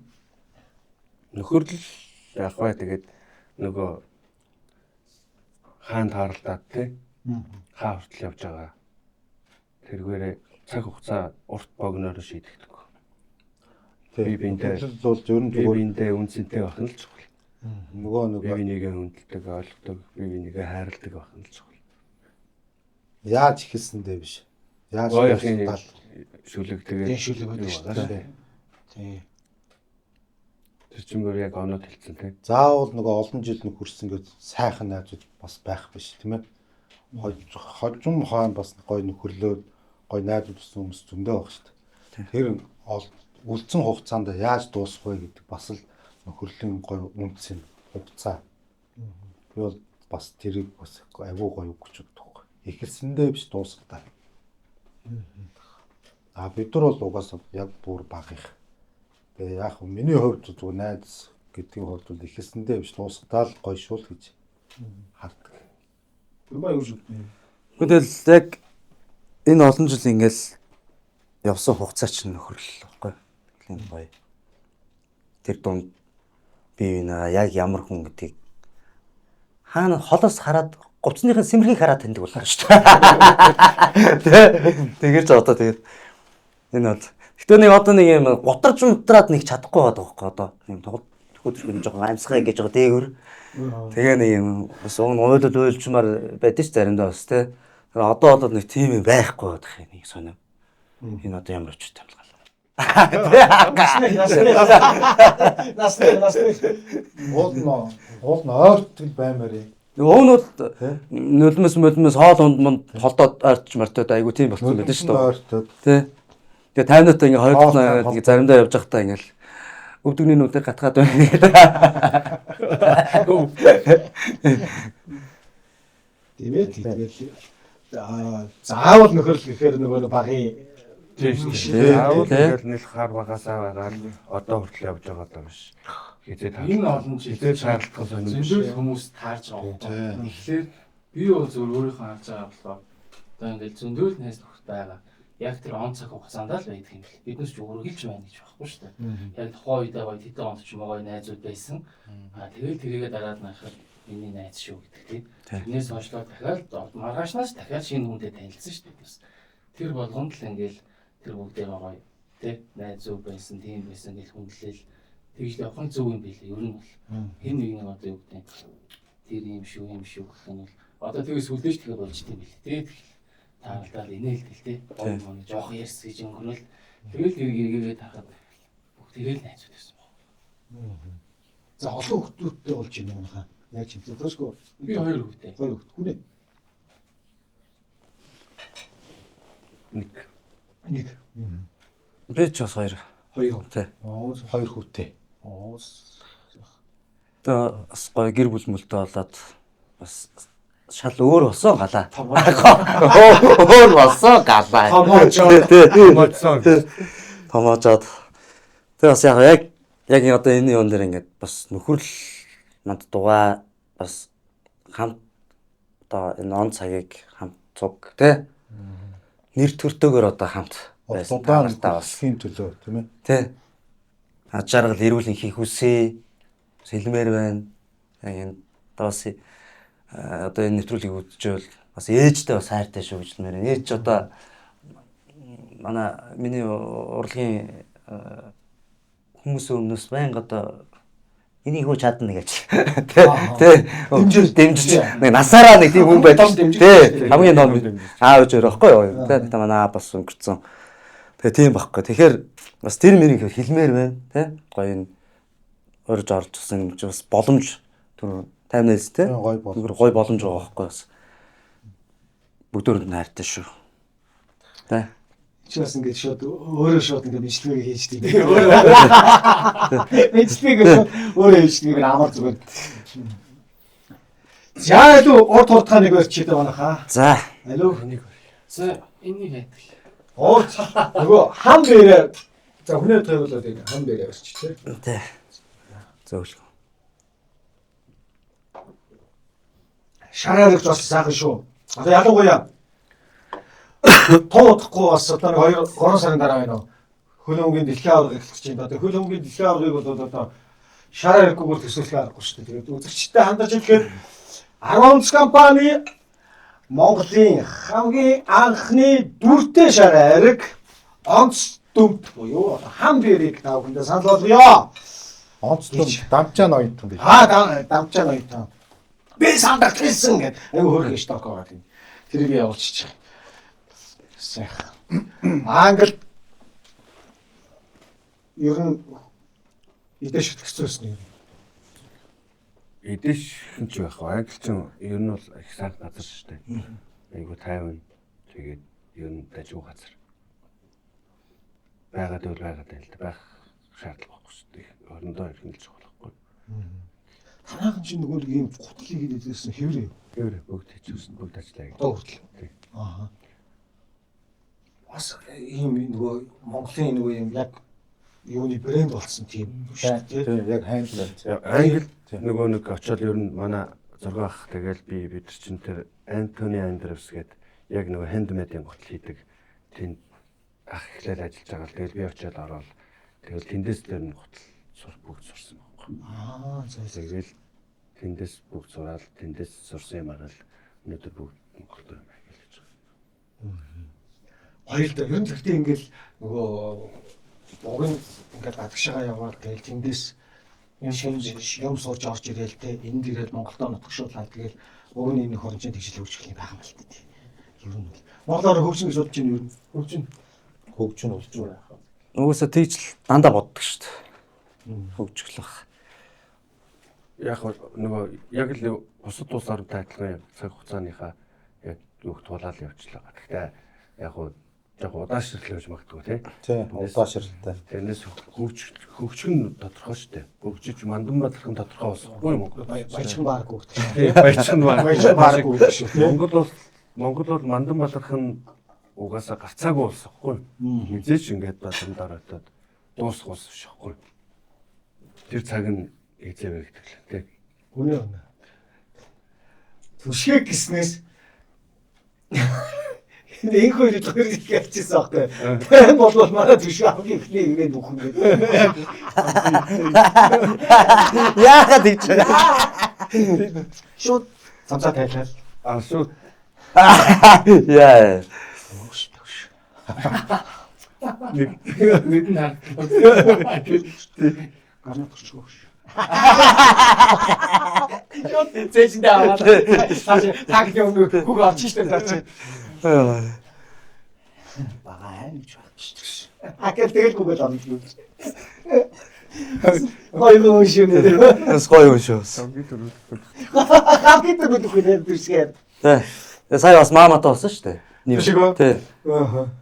S4: Нөхөрлөл яг бай тэгээд нөгөө хаан тааралдаад тий хаа хүртэл явж байгаа. Тэргээрээ цаг хугацаа урт богиноор шийдэгдэг.
S5: Тий.
S4: Би биентэй
S5: Нөхөрлөл бол ер нь
S4: би
S5: зүгээр
S4: биендээ үнцэнтэй байх нь л чухал.
S5: нөгөө
S4: Би
S5: нөгөө
S4: бинийгээ хүндэлдэг, ойлгодог, би бинийгээ хайрладаг байх нь л чухал.
S5: яаж эхэлсэндээ биш. Яаж
S4: Гоёхын шүлэг тэгээд
S1: Тийм шүлэг байдаг шүү дээ. Тийм.
S4: Тэр чинь бүр яг оноод хэлсэн тийм.
S5: Заавал нөгөө олон жил нөхөрсөн гэж сайхан найзууд бас байх биш тийм ээ. Хожим хойно бас гоё нөхөрлөөд гоё найзууд болсон хүмүүс зөндөө байх шүү дээ. Тэр үлдсэн хугацаанд яаж дуусах вэ гэдэг бас л нөхөрлийн гоё үнц юм хугацаа. Би бол бас тэрийг бас айгүй гоё үг гэж боддог. Эхэлсэндээ биш дуусгахдаа. А бид нар бол угаасаа яг бүр баг их. Тэгээ яг миний хувьд зүгээр найз гэдгийн хувьд бол эхэлсэндээ биш дуусгахдаа л гоё шүү л гэж хардаг.
S1: Юм аа юу шүү дээ.
S2: Тэгвэл яг энэ олон жил ингээл явсан хугацаа чинь нөхөрлөл байхгүй. Тэгэхээр гоё. Тэр дунд би энэ яг ямар хүн гэдгийг хаана холоос хараад говцныхын сэмэрхийг хараад таньдаг боллоо шүү дээ. Тэгэрч одоо тэгээд энэ бол гэтээ нэг одоо нэг юм гутарч унтраад нэг чадахгүй байгаа байхгүй одоо юм тоглолт төхөөрч жоохон амьсгаа гэж байгаа дээгүр. Тэгээ нэг юм бас уг нь уйлчмаар байдаг ч заримдаа бас те. Одоо бол нэг тийм юм байхгүй байх юм нэг сонио. Энэ одоо ямар учиртай юм бол.
S1: Насны насны
S5: уул нь ойртол баймаар юм.
S2: Уг нь бол нулимс мулимс хоол унд мунд холдоод ойртч мартаад айгу тийм болсон байдаг шүү дээ. Тэ. Тэгээ 50-ната ингээ хоёрдол ингээ заримдаа явж байхдаа ингээл өвдөгний нүдээр гатгаад байна гэдэг.
S1: Тийм ээ тэгэл заавал нөхөрлөл гэхээр нөгөө багын
S4: тийм шүү дээ. Заавал тэгэл нэл хар багасаа байгаа л одоо хүртэл явж байгаа даа биш. Хизээ таарч.
S7: Энэ олон жил
S4: хизээ шаардлагатай сонирхол
S7: зөндөл хүмүүс таарч байгаа юм. Тэгэхээр би бол зөв өөрийнхөө харж байгаа болохоор одоо ингээл зөндөл найз нөхөд байгаа. Яг тэр он цаг хугацаанд л байдаг юм бэл. Биднес ч өргөлж байна гэж байхгүй шүү дээ. Яг тухайн үедээ гоё тэдэн онд ч юм уу гоё найзууд байсан. Аа тэгэл тэрийгээ дараад наахад миний найз шүү гэдэг тийм. Тэрнээс хойшлоо дахиад маргаашнаас дахиад шинэ хүнтэй танилцсан шүү дээ. Тэр болгонд л ингээл тэр бүгдээ гоё тий найз зөв байсан, тийм байсан гэл хүндлэл тэгж л явах нь зөв юм билээ. Ер нь бол хэн нэг нэг одоо юу гэдэг тэр юм шүү юм шүү гэх нь бол одоо тэгээс хүлээж тэгэхээр болж тийм билээ тий. Таалдаал инээлтэл тий. Гоё мөн жоох ярьс гэж өнгөрөөл тэгэл тэр эргээгээ тарахад бүх тэгэл найзууд байсан баг.
S1: За олон хүүхдүүдтэй болж юм уу хаа? Яаж юм бэ? Төсгөө
S7: би хоёр хүүхдээ.
S1: Хоёр хүүхд хүнээ.
S4: Нэг.
S1: Нэг.
S2: Би ч бас хоёр.
S1: Хоёр.
S2: Тий.
S5: Хоёр хүүтэй.
S2: Одоо бас гоё гэр бүл мөлтөө болоод бас шал өөр болсон галаа. Өөр болсон галаа.
S1: Томоожоод.
S4: Томоожсон.
S2: Томоожоод. Тэгээ бас яг яг одоо энэ юун дээр ингээд бас нөхөрл манд дугаа бас хамт одоо энэ он цагийг хамт цуг тий нэр төртөөгөр одоо хамт
S5: байсан. Та бас хийн төлөө тийм ээ.
S2: Тий. Ад жаргал эрүүл энхийг хүсье. Сэлмээр байна. Яг энэ одоо бас одоо энэ нэвтрүүлгийг үзчихвэл бас ээжтэй бас хайртай шүү гэж хэлмээр байна. Ээж одоо манай миний урлагийн хүмүүсийн өмнөөс байнга одоо энийг хөө чадна гэж. Тэ. Дэмжиж нэг насаараа нэг тийм хүн байдаг. Тэ. Хамгийн том аав ээж байхгүй юу? Тэ. Тэ манай аа бас өнгөрцөн. Тэгээ тийм байхгүй. Тэгэхээр бас тэр мэрийг хэлмээр байна. Тэ. Гоё энэ урьж орж ирсэн юм чи бас боломж түр 51 тэ.
S5: Гоё боломж.
S2: Гоё боломж байгаа байхгүй бас. Бүгдөө нь хайртай шүү. Тэ.
S1: Чи бас ингээд шууд өөрөө шууд ингээд бичлэгийг хийждэг. Бичлэгийг шууд өөрөө хийждэг амар зүгээр. За илүү урд хурдхаа нэг барьчих дээ манайхаа.
S2: За.
S1: Алуу.
S4: Энийг барь.
S7: За энийг хайдаг.
S1: Ууч нөгөө хам дээрээ за хүнээ тойруулаад энэ хам дээрээ барьчих тий.
S2: Тэ. Зөвлөх.
S1: Шараарч бас сайхан шүү. Одоо ялангуяа туу удахгүй бас одоо нэг 2 3 сарын дараа байна уу? Хөл өмгийн дэлхийн аварга эхлэх гэж байна. Одоо хөл өмгийн дэлхийн аваргыг бол одоо шараа хэрэггүйгээр төсөөлөх аргагүй шүү дээ. Тэгээд үзэгчтэй хандаж хэлэхэд 10 компани Монголын хамгийн анхны дүртэй шар ариг онц дүмт буюу одоо хам бэрийг та бүхэндээ санал болгоё.
S5: Онц дүмт дамжаа ноёнтон биш.
S1: Аа дамжаа ноёнтон. Би сандагт хэлсэн гэдэг айгүй хөөрхөн шток байгаа тийм. Тэрийг явуулчих. Сайхан. Англи ер нь идэж шүтгэсэн байсан юм.
S4: Идэж хин ч байх. Англи ч ер нь бол их сайхан газар шүү дээ. Айгу тайван. Тэгээд ер нь дажгүй газар. Байгаад байвал байгаад байл та. Байх шаардлага байхгүй шүү дээ. Орондоо эрхэлж болохгүй.
S1: Танаахан чинь нөгөө нэг ийм гутал хийгээд идсэн хэврээ.
S4: Хэврээ бүгд хийчихсэн, бүгд ажиллаа.
S1: Одоо хүртэл. Аа. Бас ийм нөгөө Монголын нөгөө юм яг юуны брэнд болсон тийм шүү дээ.
S5: Тийм яг хандлаа.
S4: Англи нөгөө нэг очоод ер нь манай 6 ах тэгэл би бид нар чинь тэр Антони Андревс гээд яг нөгөө хендмейдийн гутал хийдэг тэнд ах эхлээл ажиллаж байгаа л тэгэл би очоод ороод тэгэл тэндээс тэр нь гутал сур бүгд сурсан байхгүй.
S1: Аа за за.
S4: Тэгэл тэндээс бүгд сураал тэндээс сурсан юм арал өнөөдөр бүгд Монголд юм байна гэж байгаа.
S1: Гоё л да. Ер нь тэгтээ ингээл нөгөө уг нь ингээл гадагшаага яваад тэгэл тэндээс юм шинж юм сурж орж ирээл те энд ирээл Монголдо нутагшуулаад тэгэл уг нь энэ хорон чинь тэгжил хөгжих юм байх юм л та. Ер нь бол Монголоор хөгжин гэж бодож байна ер нь. Хөгжин.
S5: Хөгжин болж байна.
S2: Угсаа тэгж л дандаа боддог шүү дээ. Хөгжиглөх.
S4: Яг нөгөө яг л бусад улс оронтой адилхан цаг хугацааныхаа яг юуг тулаал явуулчлаа. Гэхдээ яг хуу яг удаашрлал гэж магадгүй тий.
S5: Тийм, удаашралтай.
S4: Тэрнээс хөгжих нь тодорхой шүү дээ. Хөгжиж мандан бадрах нь тодорхой болохгүй юм уу?
S1: Баяжхан бааргүй гэдэг.
S4: Тийм, баяжхан баар.
S1: Баяжхан бааргүй гэдэг шүү тий.
S4: Монгол бол мандан баларх нь угаасаа гарцаагүй улс байхгүй. Хизээч ингээд бадран дараатаад дуусах улс биш байхгүй. Тэр цаг нь хизээ вэ гэдэг л тий.
S1: Үнэ үнэ. Түшгэ гиснээс энэ хоёр хоёр их ярьчихсан аахгүй. Тайм болвол манай түшгэ хамгийн ихний ирээд үхэн гэдэг.
S2: Яагаад ингэж байгаа?
S1: Шууд замсаа тайлал.
S4: А шууд
S2: Яа.
S7: Нэг нь харагдав.
S1: Гарна төрчгөө.
S7: Шууд зээжиндээ аваад
S1: цааш таг юм хүүг авчих штэ цааш. Бага айн гэж байх шүү. А гэл тэгэл гүгэл орно юм. Гоё юм шүү нэ.
S2: Бас гоё юм шүү.
S1: Хамгийн түрүүнд үгүй нэ дүрсгээр.
S2: Тэ. Сая бас мааматай болсон шүү дээ.
S1: Түшиг үү?
S2: Тэ.
S1: Аа.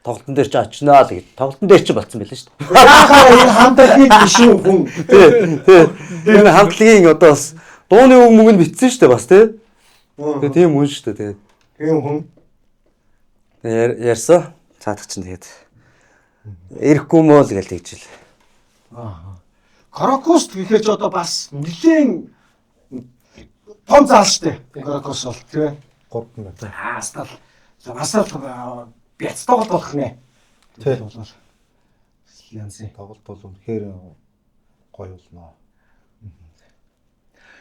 S2: Тоглолтын дээр чи очноо л гэж. Тоглолтын дээр чи болцсон байлээ шүү дээ.
S1: Яхаа энэ хамтлагийн биш үү хүн.
S2: Тэ. Тэ. Энэ хамтлагийн одоо бас дууны үг мөнгө нь битсэн шүү дээ бас тий. Тэгээ тийм үн шүү дээ. Тэгээд
S1: Тийм хүн.
S2: ярьсан. Цаадах чинь тэгээд ирэхгүй мөө л гэж тэгжил.
S1: Аа. Крокус гэхээр ч одоо бас нэлээд том заал штэ. Крокус бол тий.
S5: 3 мянга.
S1: Аа, стал. Бас л бяц тоглолт болох нэ.
S5: Тий.
S1: Бол янзын
S5: тоглолт бол үнэхээр гоё болно.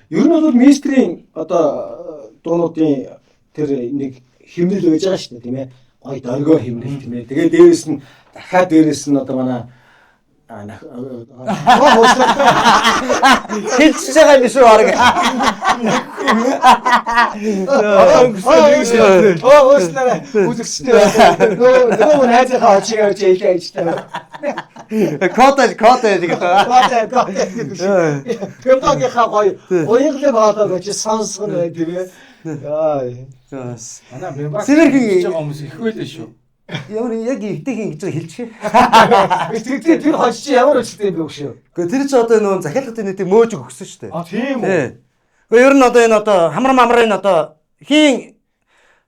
S1: Ер нь бол министрийн одоо дуунуудын тэр нэг химнэл байж байгаа шүү дээ тийм ээ. Гоё дөргөө химнэл тийм ээ. Тэгээ дээрэс нь дахиад дээрэс нь одоо манай
S2: Хэлчихэж байгаа юм шүү бараг.
S1: Оо уушлаарай. Үзэгчтэй байна. Нөгөө найзынхаа очиг авч ялээ ажтай.
S2: Кода кода гэдэг.
S1: Кода кода гэдэг шүү. Пембагийнхаа гоё уянгалын хоолой гэж сонсгон бай тийм ээ. Яа.
S7: Манай Пембаг
S2: Сэрэрхэн
S7: гэж байгаа хүмүүс их байлээ шүү.
S2: Ямар яг ихтэйхэн гэж хэлчих.
S1: Тэр тэр хож чи ямар өчтэй юм бэ шүү.
S2: Гэхдээ тэр чи одоо нөгөө захиалгын нийтийг мөөж өгсөн шүү дээ.
S1: А тийм үү.
S2: Гэхдээ ер нь одоо энэ одоо хамар мамрын одоо хийн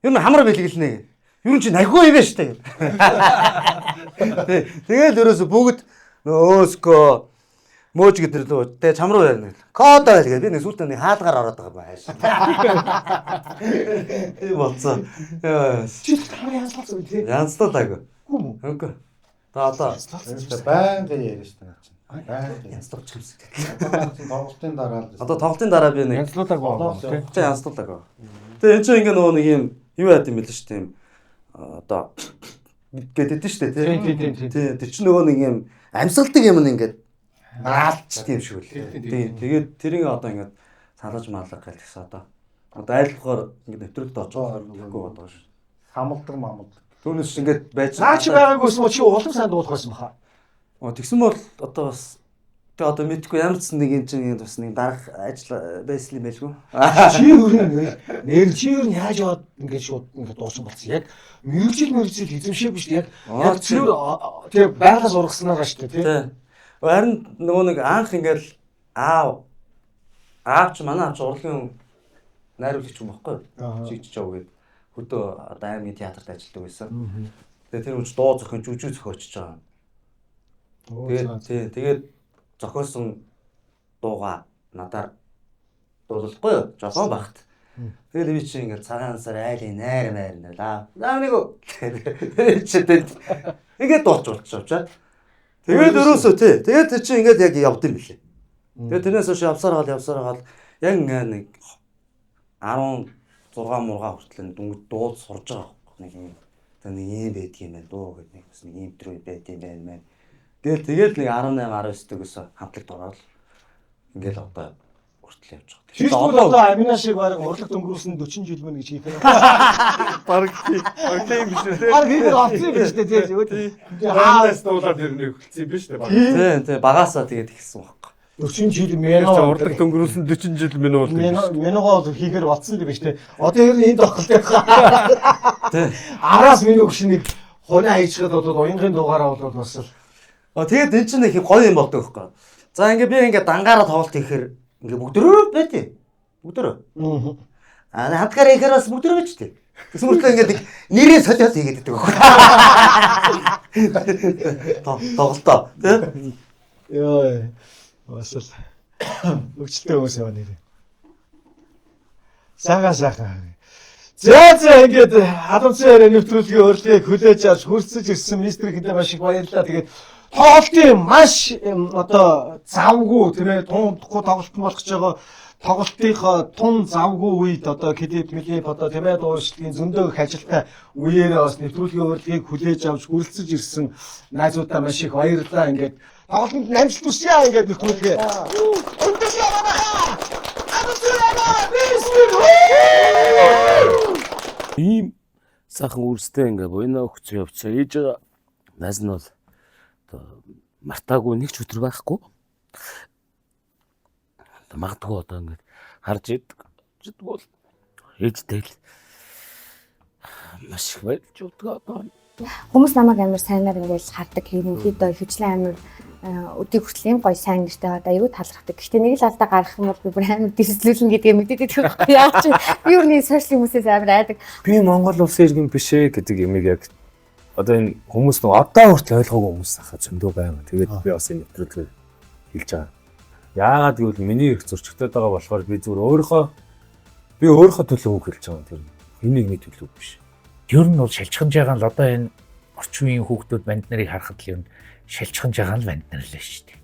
S2: ер нь хамар бэлгэлнэ. Ер нь чи нахигүй юм байна шүү дээ. Тэгэл ерөөсө бүгд нөгөө өөскөө мөөж гэдэг лөө тэгээ чам руу ярина гэл. Код байл гэл би нэг сүүлдээ нэг хаалгаар ороод байгаа юм ааш. Тийм болцсон.
S1: Чи хамар янзлалцсан тий.
S2: Янзлалаагүй.
S1: Үгүй мүү?
S2: Үгүй. Та одоо
S5: Байнгын яриа шүү дээ наа чинь. Байнгын
S2: янзлуулчих юм шиг.
S5: Тоглолтын дараа л
S2: Одоо тоглолтын дараа би нэг
S4: янзлуулаагүй тий.
S2: Чи янзлуулаагүй. Тэгээ эн чинь ингээ нөгөө нэг юм юу яд юм бэлээ шүү дээ юм одоо гэдэг шүү дээ тий. Тий тэр чинь нөгөө нэг юм амьсгалдаг юм ингээд наалчдаг юм шиг үлээ. Тий тэгээд тэрийг одоо ингээд салаж малга гэл гэсэн одоо. Одоо айлхаар ингээд нэвтрүүлэлт очоод тэгэхгүй байгаа шүү.
S5: Самалдаг мамалдаг.
S2: Түүнээс ингээд байж
S1: Наа чи байгаагүйсэн бол чи улам сайн дуулах байсан баха.
S2: Оо тэгсэн бол одоо бас тэгээ одоо мэдгүй ямар ч нэг юм чинь бас нэг дарах ажил байсан юм байлгүй.
S1: Чи ер нь нэр чи ер нь яаж яваад ингээд шууд ингээд дуусан болсон. Яг мэргэжил эзэмшээгүй шүү дээ. Яг цэвэр тэгээ байглаас ургаснараа шүү дээ тий.
S2: Харин нөгөө нэг анх ингээд аав чи манай аав чи урлагийн найруулагч юм баггүй. Жигж чав гээд хөдөө одоо аймгийн театрт ажилладаг байсан. Тэгээ тэр үуч дуу зохион жүжиг зохиочж байгаа. Тэгээд тий тэгээд зохиосон дууга надаар дуулахгүй юу? Жолоон багт. Тэгэл би чи ингээд цагаан сар айлын найр найр нэлээ. Аа нэг үү. Чи тэнд ингээд дуулж болчихоо. Тэгээд өрөөсөө тий. Тэгээд тэр чи ингээд яг явд юм билээ. Тэгээд тэрнээс хойш явсаар гал яг ингээд нэг 16 мурга хүртэл дөнгөж дууд сурж байгаа байхгүй нэг юм. Одоо нэг юм байдаг юм байна дуу гэдэг нэг бас нэг юм төрөө байд юм байна мэн. Тэгэл нэг 18 19 дэгээс хамтлагт ороод ингээл одоо хүртэл явж байгаа.
S1: Тэр бол одоо Амина шиг бараг урлагт өнгөрүүлсэн 40 жил мөн гэж хийх юм.
S4: Бараг тийм биш үү?
S1: Бараг хийх олцсон юм биш үү тий.
S4: Хаас дуулаад ер нь эхэлсэн юм биш үү?
S2: Тий, тий, багасаа тэгээд эхэлсэн байхгүй.
S1: 40 жил мянга
S4: урлагт өнгөрүүлсэн 40 жил минь бол
S1: мянга бол хийхээр болсон юм биш үү? Одоо ер нь энэ тоглолт явах. Тий. Араас миний өгш нэг хунаа хийчихэд бол уянгын дугаараа бол бас л.
S2: Тэгээд энэ чинь их гоё юм болдог байхгүй. За ингээ би ингээ дангаараа тоглолт хийхээр ингээ бүгдөрөө байдیں۔ Бүгдөрөө. Аа хамтгаараа хийхээр бас бүгдөрөө байж тээ. Тэгсэн мөртлөө ингээ нэг нэрээ солиод хийгээд байдаг байхгүй. Тоглолтоо тий.
S1: Йоо. Бас л хөгжилтэй хүмүүс яваа нэрээ. Сайхан. За ингээд Адамцын яриа нэвтрүүлгийн урилгыг хүлээж авч хүртсэж ирсэн мистерхэндээ маш их баярлалаа. Тэгээд тоглолтын маш одоо завгүй тийм ээ тундахгүй тоглолт нь болох гэж байгаа тоглолтынхоо тун завгүй үед одоо клип мэлип одоо тийм ээ дууршлын зөндөө их ажилтай үеэрээ бас нэвтрүүлгийн урилгыг хүлээж авч хүрэлцэж ирсэн найзуудаа маш их баярлалаа. Ингээд тоглолтод амжилт хүсье ингээд нэвтрүүлгээ. Өндөрлөө манайхаа. Адамцын яриа мистер.
S10: Ийм сайхан үрстэй ингээ буйна өгцөн явцсан. Ээж найз нь бол одоо мартаагүй нэг ч өдөр байхгүй. Одоо магадгүй одоо ингээд харж идэг бол ээжтэй л маш их баярлж өгдөг одоо.
S11: Хүмүүс намайг амар сайнаар ингээл хардаг. Ерөнхийдөө хөвчлэн амар өдийг хүртэл ийм гоё сайн нэртэй одоо аюу талархдаг. Гэхдээ нэг л алдаа гаргах юм бол би бүр амар дэрслүүлнэ гэдгээ мэдээд байдаг байхгүй яа чи. Би юу нэг сошиал хүмүүсээс амар айдаг.
S12: Би Монгол улсын иргэн биш ээ гэдэг юмыг яг одоо энэ хүмүүс нэг одоо хүртэл ойлгоогүй хүмүүс ахаа зөндөө байгаа. Тэгээд би бас энэ нэвтрүүлгээр хэлж байгаа. Яагаад гэвэл миний их зөрчигдөд байгаа болохоор би зүгээр өөрийнхөө төлөө үг хэлж байгаа юм. Тэр хэнийг нэг төлөө биш.
S13: Ер нь бол шалжиханж байгаа л одоо энэ орчин үеийн хүүхдүүд банд нарыг харахад л ер нь шалжиханж байгаа л банд нар л шүү дээ.